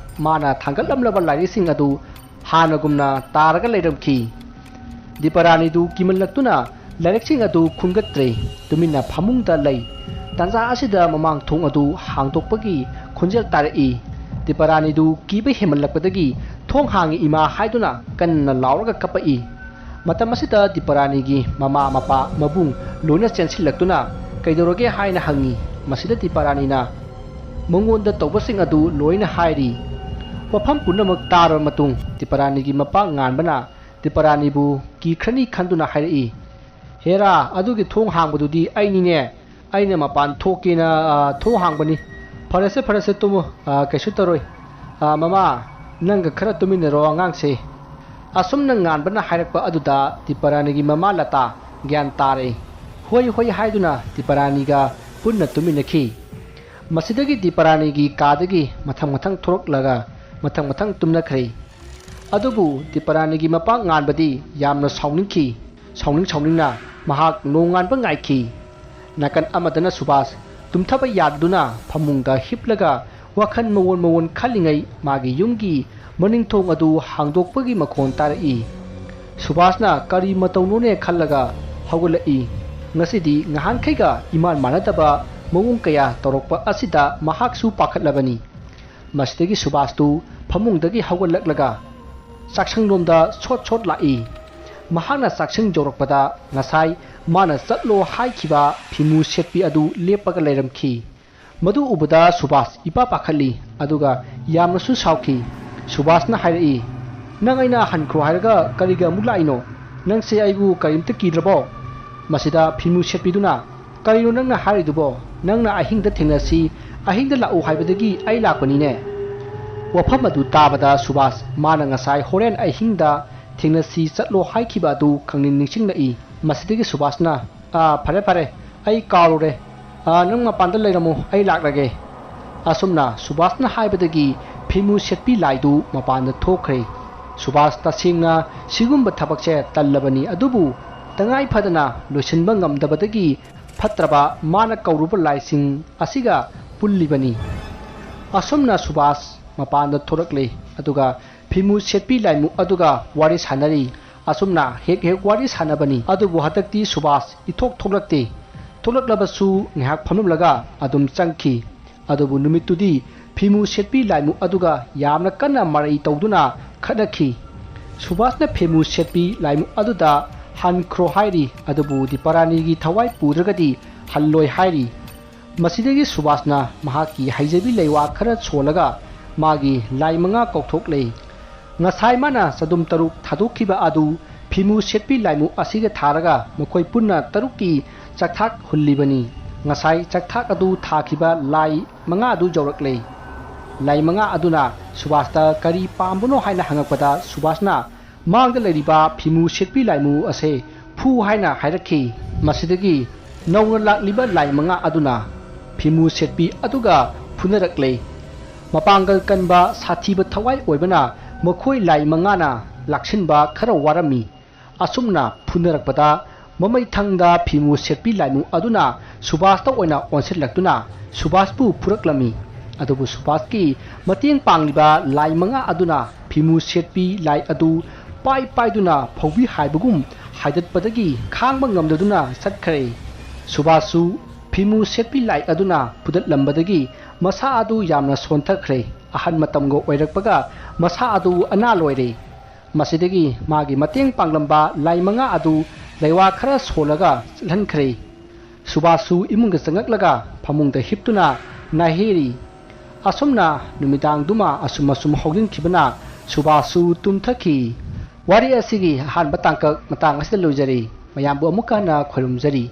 ꯃꯥꯅ ꯊꯥꯡꯒꯠꯂꯝꯂꯕ ꯂꯥꯏꯔꯤꯛꯁꯤꯡ ꯑꯗꯨ ꯍꯥꯟꯅꯒꯨꯝꯅ ꯇꯥꯔꯒ ꯂꯩꯔꯝꯈꯤ꯫ ꯗꯤꯄꯥꯔꯥꯅꯤꯗꯨ ꯀꯤꯃꯜꯂꯛꯇꯨꯅ ꯂꯥꯏꯔꯤꯛꯁꯤꯡ ꯑꯗꯨ ꯈꯨꯟꯒꯠꯇ꯭ꯔꯦ꯫ ꯇꯨꯃꯤꯟꯅ ꯐꯃꯨꯡꯗ ꯂꯩ꯫ ꯇꯥꯟꯖꯥ ꯑꯁꯤꯗ ꯃꯃꯥꯡ ꯊꯣꯡ ꯑꯗꯨ ꯍꯥꯡꯗꯣꯛꯄꯒꯤ ꯈꯣꯟꯖꯦꯜ ꯇꯥꯔꯛꯏ꯫ ꯗꯤꯄꯥꯔꯥꯅꯤꯗꯨ ꯀꯤꯕ ꯍꯦꯟꯃꯜꯂꯛꯄꯗꯒꯤ "ꯊꯣꯡ ꯍꯥꯡꯉꯤ ꯏꯃꯥ" ꯍꯥꯏꯗꯨꯅ ꯀꯟꯅ ꯂꯥꯎꯔꯒ ꯀꯞꯄꯛꯏ꯫ ꯃꯇꯝ ꯑꯁꯤꯗ ꯗꯤꯄꯥꯔꯥꯅꯤꯒꯤ ꯃꯃꯥ, ꯃꯄꯥ, ꯃꯕꯨꯡ ꯂꯣꯏꯅ ꯆꯦꯟꯁꯤꯜꯂꯛꯇꯨꯅ "ꯀꯩꯗꯧꯔꯒꯦ?" ꯍꯥꯏꯅ ꯍꯪꯉꯤ꯫ ꯃꯁꯤꯗ ꯗꯤꯄꯥꯔꯥꯅꯤꯅ ꯃꯉꯣꯟꯗ ꯇꯧꯕꯁꯤꯡ ꯑꯗꯨ ꯂꯣꯏꯅ ꯍꯥꯏꯔꯤ꯫ ꯋꯥꯐꯝ ꯄꯨꯝꯅꯃꯛ ꯇꯥꯔꯕ ꯃꯇꯨꯡ ꯗꯤꯄꯥꯔꯥꯅꯤꯒꯤ ꯃꯄꯥ ꯉꯥꯟꯕꯅ ꯗꯤꯄꯥꯔꯥꯅꯤꯕꯨ ꯀꯤꯈ꯭ꯔꯅꯤ ꯈꯟꯗꯨꯅ ꯍꯥꯏꯔꯛꯏ, "ꯍꯦꯔꯥ, ꯑꯗꯨꯒꯤ ꯊꯣꯡ ꯍꯥꯡꯕꯗꯨꯗꯤ ꯑꯩꯅꯤꯅꯦ꯫ ꯑꯩꯅ ꯃꯄꯥꯟ ꯊꯣꯛꯀꯦꯅ, ꯑ, ꯊꯣꯡ ꯍꯥꯡꯕꯅꯤ꯫ ꯐꯔꯦꯁꯦ, ꯐꯔꯦꯁꯦ, ꯇꯨꯝꯃꯨ꯫ ꯑ, ꯀꯩꯁꯨ ꯇꯧꯔꯣꯏ꯫ ꯑ, ꯃꯃꯥ, ꯅꯪꯒ ꯈꯔ ꯇꯨꯃꯤꯟꯅꯔꯣ ꯑꯉꯥꯡꯁꯦ꯫" ꯑꯁꯨꯝꯅ ꯉꯥꯟꯕꯅ ꯍꯥꯏꯔꯛꯄ ꯑꯗꯨꯗ ꯗꯤꯄꯥꯔꯥꯅꯤꯒꯤ ꯃꯃꯥ ꯂꯇꯥ ꯒ꯭ꯌꯥꯟ ꯇꯥꯔꯦ꯫ "ꯍꯣꯏ, ꯍꯣꯏ" ꯍꯥꯏꯗꯨꯅ ꯗꯤꯄꯥꯔꯥꯅꯤꯒ ꯄꯨꯟꯅ ꯇꯨꯃꯤꯟꯅꯈꯤ꯫ ꯃꯁꯤꯗꯒꯤ ꯗꯤꯄꯥꯔꯥꯅꯤꯒꯤ ꯀꯥꯗꯒꯤ ꯃꯊꯪ ꯃꯊꯪ ꯊꯣꯔꯛꯂꯒ ꯃꯊꯪ ꯃꯊꯪ ꯇꯨꯝꯅꯈ꯭ꯔꯦ꯫ ꯑꯗꯨꯕꯨ ꯗꯤꯄꯥꯔꯥꯅꯤꯒꯤ ꯃꯄꯥ ꯉꯥꯟꯕꯗꯤ ꯌꯥꯝꯅ ꯁꯥꯎꯅꯤꯡꯈꯤ꯫ ꯁꯥꯎꯅꯤꯡ ꯁꯥꯎꯅꯤꯡꯅ ꯃꯍꯥꯛ ꯅꯣꯡꯉꯥꯟꯕ ꯉꯥꯏꯈꯤ꯫ ꯅꯥꯀꯟ ꯑꯃꯗꯅ ꯁꯨꯕꯥꯁ ꯇꯨꯝꯊꯕ ꯌꯥꯗꯗꯨꯅ ꯐꯃꯨꯡꯗ ꯍꯤꯞꯂꯒ ꯋꯥꯈꯜ ꯃꯑꯣꯟ ꯃꯑꯣꯟ ꯈꯜꯂꯤꯉꯩ ꯃꯥꯒꯤ ꯌꯨꯝꯒꯤ ꯃꯅꯤꯡꯊꯣꯡ ꯑꯗꯨ ꯍꯥꯡꯗꯣꯛꯄꯒꯤ ꯃꯈꯣꯟ ꯇꯥꯔꯛꯏ꯫ ꯁꯨꯕꯥꯁꯅ ꯀꯔꯤ ꯃꯇꯧꯅꯣꯅꯦ ꯈꯜꯂꯒ ꯍꯧꯒꯠꯂꯛꯏ꯫ ꯉꯁꯤꯗꯤ ꯉꯍꯥꯟꯈꯩꯒ ꯏꯃꯥꯟ ꯃꯥꯟꯅꯗꯕ ꯃꯑꯣꯡ ꯀꯌꯥ ꯇꯧꯔꯛꯄ ꯑꯁꯤꯗ ꯃꯍꯥꯛꯁꯨ ꯄꯥꯈꯠꯂꯕꯅꯤ꯫ ꯃꯁꯤꯗꯒꯤ ꯁꯨꯕꯥꯁꯇꯨ ꯐꯃꯨꯡꯗꯒꯤ ꯍꯧꯒꯠꯂꯛꯂꯒ ꯆꯥꯛꯁꯪꯂꯣꯝꯗ ꯁꯣꯠ ꯁꯣꯠ ꯂꯥꯛꯏ꯫ ꯃꯍꯥꯛꯅ ꯆꯥꯛꯁꯪ ꯌꯧꯔꯛꯄꯗ ꯉꯁꯥꯏ ꯃꯥꯅ ꯆꯠꯂꯣ ꯍꯥꯏꯈꯤꯕ ꯐꯤꯃꯨ ꯁꯦꯠꯄꯤ ꯑꯗꯨ ꯂꯦꯞꯄꯒ ꯂꯩꯔꯝꯈꯤ꯫ ꯃꯗꯨ ꯎꯕꯗ ꯁꯨꯕꯥꯁ ꯏꯄꯥ ꯄꯥꯈꯠꯂꯤ, ꯑꯗꯨꯒ ꯌꯥꯝꯅꯁꯨ ꯁꯥꯎꯈꯤ꯫ ꯁꯨꯕꯥꯁꯅ ꯍꯥꯏꯔꯛꯏ, "ꯅꯪ ꯑꯩꯅ ꯍꯟꯈ꯭ꯔꯣ ꯍꯥꯏꯔꯒ ꯀꯔꯤꯒꯤ ꯑꯃꯨꯛ ꯂꯥꯛꯏꯅꯣ? ꯅꯪꯁꯦ ꯑꯩꯕꯨ ꯀꯔꯤꯝꯇ ꯀꯤꯗ꯭ꯔꯕꯣ?" ꯃꯁꯤꯗ ꯐꯤꯃꯨ ꯁꯦꯠꯄꯤꯗꯨꯅ, "ꯀꯔꯤꯅꯣ ꯅꯪꯅ ꯍꯥꯏꯔꯤꯗꯨꯕꯣ? ꯅꯪꯅ ꯑꯍꯤꯡꯗ ꯊꯦꯡꯅꯁꯤ, ꯑꯍꯤꯡꯗ ꯂꯥꯛꯎ ꯍꯥꯏꯕꯗꯒꯤ ꯑꯩ ꯂꯥꯛꯄꯅꯤꯅꯦ꯫" ꯋꯥꯐꯝ ꯑꯗꯨ ꯇꯥꯕꯗ ꯁꯨꯕꯥꯁ ꯃꯥꯅ ꯉꯁꯥꯏ ꯍꯣꯔꯦꯟ ꯑꯍꯤꯡꯗ ꯊꯦꯡꯅꯁꯤ ꯆꯠꯂꯣ ꯍꯥꯏꯈꯤꯕ ꯑꯗꯨ ꯈꯪꯅꯤꯡ ꯅꯤꯡꯁꯤꯡꯂꯛꯏ꯫ ꯃꯁꯤꯗꯒꯤ ꯁꯨꯕꯥꯁꯅ, "ꯑꯥ, ꯐꯔꯦ ꯐꯔꯦ, ꯑꯩ ꯀꯥꯎꯔꯨꯔꯦ꯫ ꯑꯥ, ꯅꯪ ꯃꯄꯥꯟꯗ ꯂꯩꯔꯝꯃꯣ, ꯑꯩ ꯂꯥꯛꯂꯒꯦ꯫" ꯑꯁꯨꯝꯅ ꯁꯨꯕꯥꯁꯅ ꯍꯥꯏꯕꯗꯒꯤ ꯐꯤꯃꯨ ꯁꯦꯠꯄꯤ ꯂꯥꯏꯗꯨ ꯃꯄꯥꯟꯗ ꯊꯣꯛꯈ꯭ꯔꯦ꯫ ꯁꯨꯕꯥꯁ ꯇꯁꯦꯡꯅ ꯁꯤꯒꯨꯝꯕ ꯊꯕꯛꯁꯦ ꯇꯜꯂꯕꯅꯤ, ꯑꯗꯨꯕꯨ ꯇꯉꯥꯏ ꯐꯗꯅ ꯂꯣꯏꯁꯤꯟꯕ ꯉꯝꯗꯕꯗꯒꯤ ꯐꯠꯇ꯭ꯔꯕ ꯃꯥꯅ ꯀꯧꯔꯨꯕ ꯂꯥꯏꯁꯤꯡ ꯑꯁꯤꯒ ꯄꯨꯜꯂꯤꯕꯅꯤ꯫ ꯑꯁꯨꯝꯅ ꯁꯨꯕꯥꯁ ꯃꯄꯥꯟꯗ ꯊꯣꯔꯛꯂꯦ, ꯑꯗꯨꯒ ꯐꯤꯃꯨ ꯁꯦꯠꯄꯤ ꯂꯥꯏꯃꯨ ꯑꯗꯨꯒ ꯋꯥꯔꯤ ꯁꯥꯟꯅꯔꯤ꯫ ꯑꯁꯨꯝꯅ ꯍꯦꯛ ꯍꯦꯛ ꯋꯥꯔꯤ ꯁꯥꯟꯅꯕꯅꯤ꯫ ꯑꯗꯨꯕꯨ ꯍꯟꯗꯛꯇꯤ ꯁꯨꯕꯥꯁ ꯏꯊꯣꯛ ꯊꯣꯛꯂꯛꯇꯦ꯫ ꯊꯣꯛꯂꯛꯂꯕꯁꯨ ꯉꯥꯏꯍꯥꯛ ꯐꯝꯂꯝꯂꯒ ꯑꯗꯨꯝ ꯆꯪꯈꯤ꯫ ꯑꯗꯨꯕꯨ ꯅꯨꯃꯤꯠꯇꯨꯗꯤ ꯐꯤꯃꯨ ꯁꯦꯠꯄꯤ ꯂꯥꯏꯃꯨ ꯑꯗꯨꯒ ꯌꯥꯝꯅ ꯀꯟꯅ ꯃꯔꯩ ꯇꯧꯗꯨꯅ ꯈꯠꯅꯈꯤ꯫ ꯁꯨꯕꯥꯁꯅ ꯐꯤꯃꯨ ꯁꯦꯠꯄꯤ ꯂꯥꯏꯃꯨ ꯑꯗꯨꯗ ꯍꯟꯈ꯭ꯔꯣ ꯍꯥꯏꯔꯤ, ꯑꯗꯨꯕꯨ ꯗꯤꯄꯥꯔꯥꯅꯤꯒꯤ ꯊꯋꯥꯏ ꯄꯨꯗ꯭ꯔꯒꯗꯤ ꯍꯜꯂꯣꯏ ꯍꯥꯏꯔꯤ꯫ ꯃꯁꯤꯗꯒꯤ ꯁꯨꯕꯥꯁꯅ ꯃꯍꯥꯛꯀꯤ ꯍꯩꯖꯕꯤ ꯂꯩꯋꯥ ꯈꯔ ꯁꯣꯜꯂꯒ ꯃꯥꯒꯤ ꯂꯥꯏ ꯃꯉꯥ ꯀꯧꯊꯣꯛꯂꯦ꯫ ꯉꯁꯥꯏ ꯃꯥꯅ ꯆꯗꯨꯝ ꯇꯔꯨꯛ ꯊꯥꯗꯣꯛꯈꯤꯕ ꯑꯗꯨ ꯐꯤꯃꯨ ꯁꯦꯠꯄꯤ ꯂꯥꯏꯃꯨ ꯑꯁꯤꯒ ꯊꯥꯔꯒ ꯃꯈꯣꯏ ꯄꯨꯟꯅ ꯇꯔꯨꯛꯀꯤ ꯆꯥꯛꯊꯥꯛ ꯍꯨꯜꯂꯤꯕꯅꯤ꯫ ꯉꯁꯥꯏ ꯆꯥꯛꯊꯥꯛ ꯑꯗꯨ ꯊꯥꯈꯤꯕ ꯂꯥꯏ ꯃꯉꯥ ꯑꯗꯨ ꯌꯧꯔꯛꯂꯦ꯫ ꯂꯥꯏ ꯃꯉꯥ ꯑꯗꯨꯅ ꯁꯨꯕꯥꯁꯇ ꯀꯔꯤ ꯄꯥꯝꯕꯅꯣ ꯍꯥꯏꯅ ꯍꯪꯉꯛꯄꯗ ꯁꯨꯕꯥꯁꯅ ꯃꯥꯡꯗ ꯂꯩꯔꯤꯕ ꯐꯤꯃꯨ ꯁꯦꯠꯄꯤ ꯂꯥꯏꯃꯨ ꯑꯁꯦ ꯐꯨ ꯍꯥꯏꯅ ꯍꯥꯏꯔꯛꯈꯤ꯫ ꯃꯁꯤꯗꯒꯤ ꯅꯧꯅ ꯂꯥꯛꯂꯤꯕ ꯂꯥꯏ ꯃꯉꯥ ꯑꯗꯨꯅ ꯐꯤꯃꯨ ꯁꯦꯠꯄꯤ ꯑꯗꯨꯒ ꯐꯨꯅꯔꯛꯂꯦ꯫ ꯃꯄꯥꯡꯒꯜ ꯀꯟꯕ ꯁꯥꯊꯤꯕ ꯊꯋꯥꯏ ꯑꯣꯏꯕꯅ ꯃꯈꯣꯏ ꯂꯥꯏ ꯃꯉꯥꯅ ꯂꯥꯛꯁꯤꯟꯕ ꯈꯔ ꯋꯥꯔꯝꯃꯤ꯫ ꯑꯁꯨꯝꯅ ꯐꯨꯅꯔꯛꯄꯗ ꯃꯃꯩꯊꯪꯗ ꯐꯤꯃꯨ ꯁꯦꯠꯄꯤ ꯂꯥꯏꯃꯨ ꯑꯗꯨꯅ ꯁꯨꯕꯥꯁꯇ ꯑꯣꯏꯅ ꯑꯣꯟꯁꯤꯜꯂꯛꯇꯨꯅ ꯁꯨꯕꯥꯁꯄꯨ ꯐꯨꯔꯛꯂꯝꯃꯤ꯫ ꯑꯗꯨꯕꯨ ꯁꯨꯕꯥꯁꯀꯤ ꯃꯇꯦꯡ ꯄꯥꯡꯂꯤꯕ ꯂꯥꯏ ꯃꯉꯥ ꯑꯗꯨꯅ ꯐꯤꯃꯨ ꯁꯦꯠꯄꯤ ꯂꯥꯏ ꯑꯗꯨ ꯄꯥꯏ ꯄꯥꯏꯗꯨꯅ ꯐꯧꯕꯤ ꯍꯥꯏꯕꯒꯨꯝ ꯍꯥꯏꯗꯠꯄꯗꯒꯤ ꯈꯥꯡꯕ ꯉꯝꯗꯗꯨꯅ ꯆꯠꯈ꯭ꯔꯦ꯫ ꯁꯨꯕꯥꯁꯁꯨ ꯐꯤꯃꯨ ꯁꯦꯠꯄꯤ ꯂꯥꯏ ꯑꯗꯨꯅ ꯐꯨꯗꯠꯂꯝꯕꯗꯒꯤ ꯃꯁꯥ ꯑꯗꯨ ꯌꯥꯝꯅ ꯁꯣꯟꯊꯈ꯭ꯔꯦ꯫ ꯑꯍꯟ ꯃꯇꯝꯒ ꯑꯣꯏꯔꯛꯄꯒ ꯃꯁꯥ ꯑꯗꯨ ꯑꯅꯥ ꯂꯣꯏꯔꯦ꯫ ꯃꯁꯤꯗꯒꯤ ꯃꯥꯒꯤ ꯃꯇꯦꯡ ꯄꯥꯡꯂꯝꯕ ꯂꯥꯏ ꯃꯉꯥ ꯑꯗꯨ ꯂꯩꯋꯥ ꯈꯔ ꯁꯣꯜꯂꯒ ꯆꯠꯍꯟꯈ꯭ꯔꯦ꯫ ꯁꯨꯕꯥꯁꯁꯨ ꯏꯃꯨꯡꯗ ꯆꯪꯂꯛꯂꯒ ꯐꯃꯨꯡꯗ ꯍꯤꯞꯇꯨꯅ ꯅꯥꯍꯦꯔꯤ꯫ ꯑꯁꯨꯝꯅ ꯅꯨꯃꯤꯗꯥꯡꯗꯨꯃ ꯑꯁꯨꯝ ꯑꯁꯨꯝ ꯍꯧꯖꯤꯟꯈꯤꯕꯅ ꯁꯨꯕꯥꯁꯁꯨ ꯇꯨꯝꯊꯈꯤ꯫ ꯋꯥꯔꯤ ꯑꯁꯤꯒꯤ ꯑꯍꯥꯟꯕ ꯇꯥꯡꯀꯛ ꯃꯇꯥꯡ ꯑꯁꯤꯗ ꯂꯣꯏꯖꯔꯤ꯫ ꯃꯌꯥꯝꯕꯨ ꯑꯃꯨꯛꯀ ꯍꯟꯅ ꯈꯣꯏꯔꯨꯝꯖꯔꯤ꯫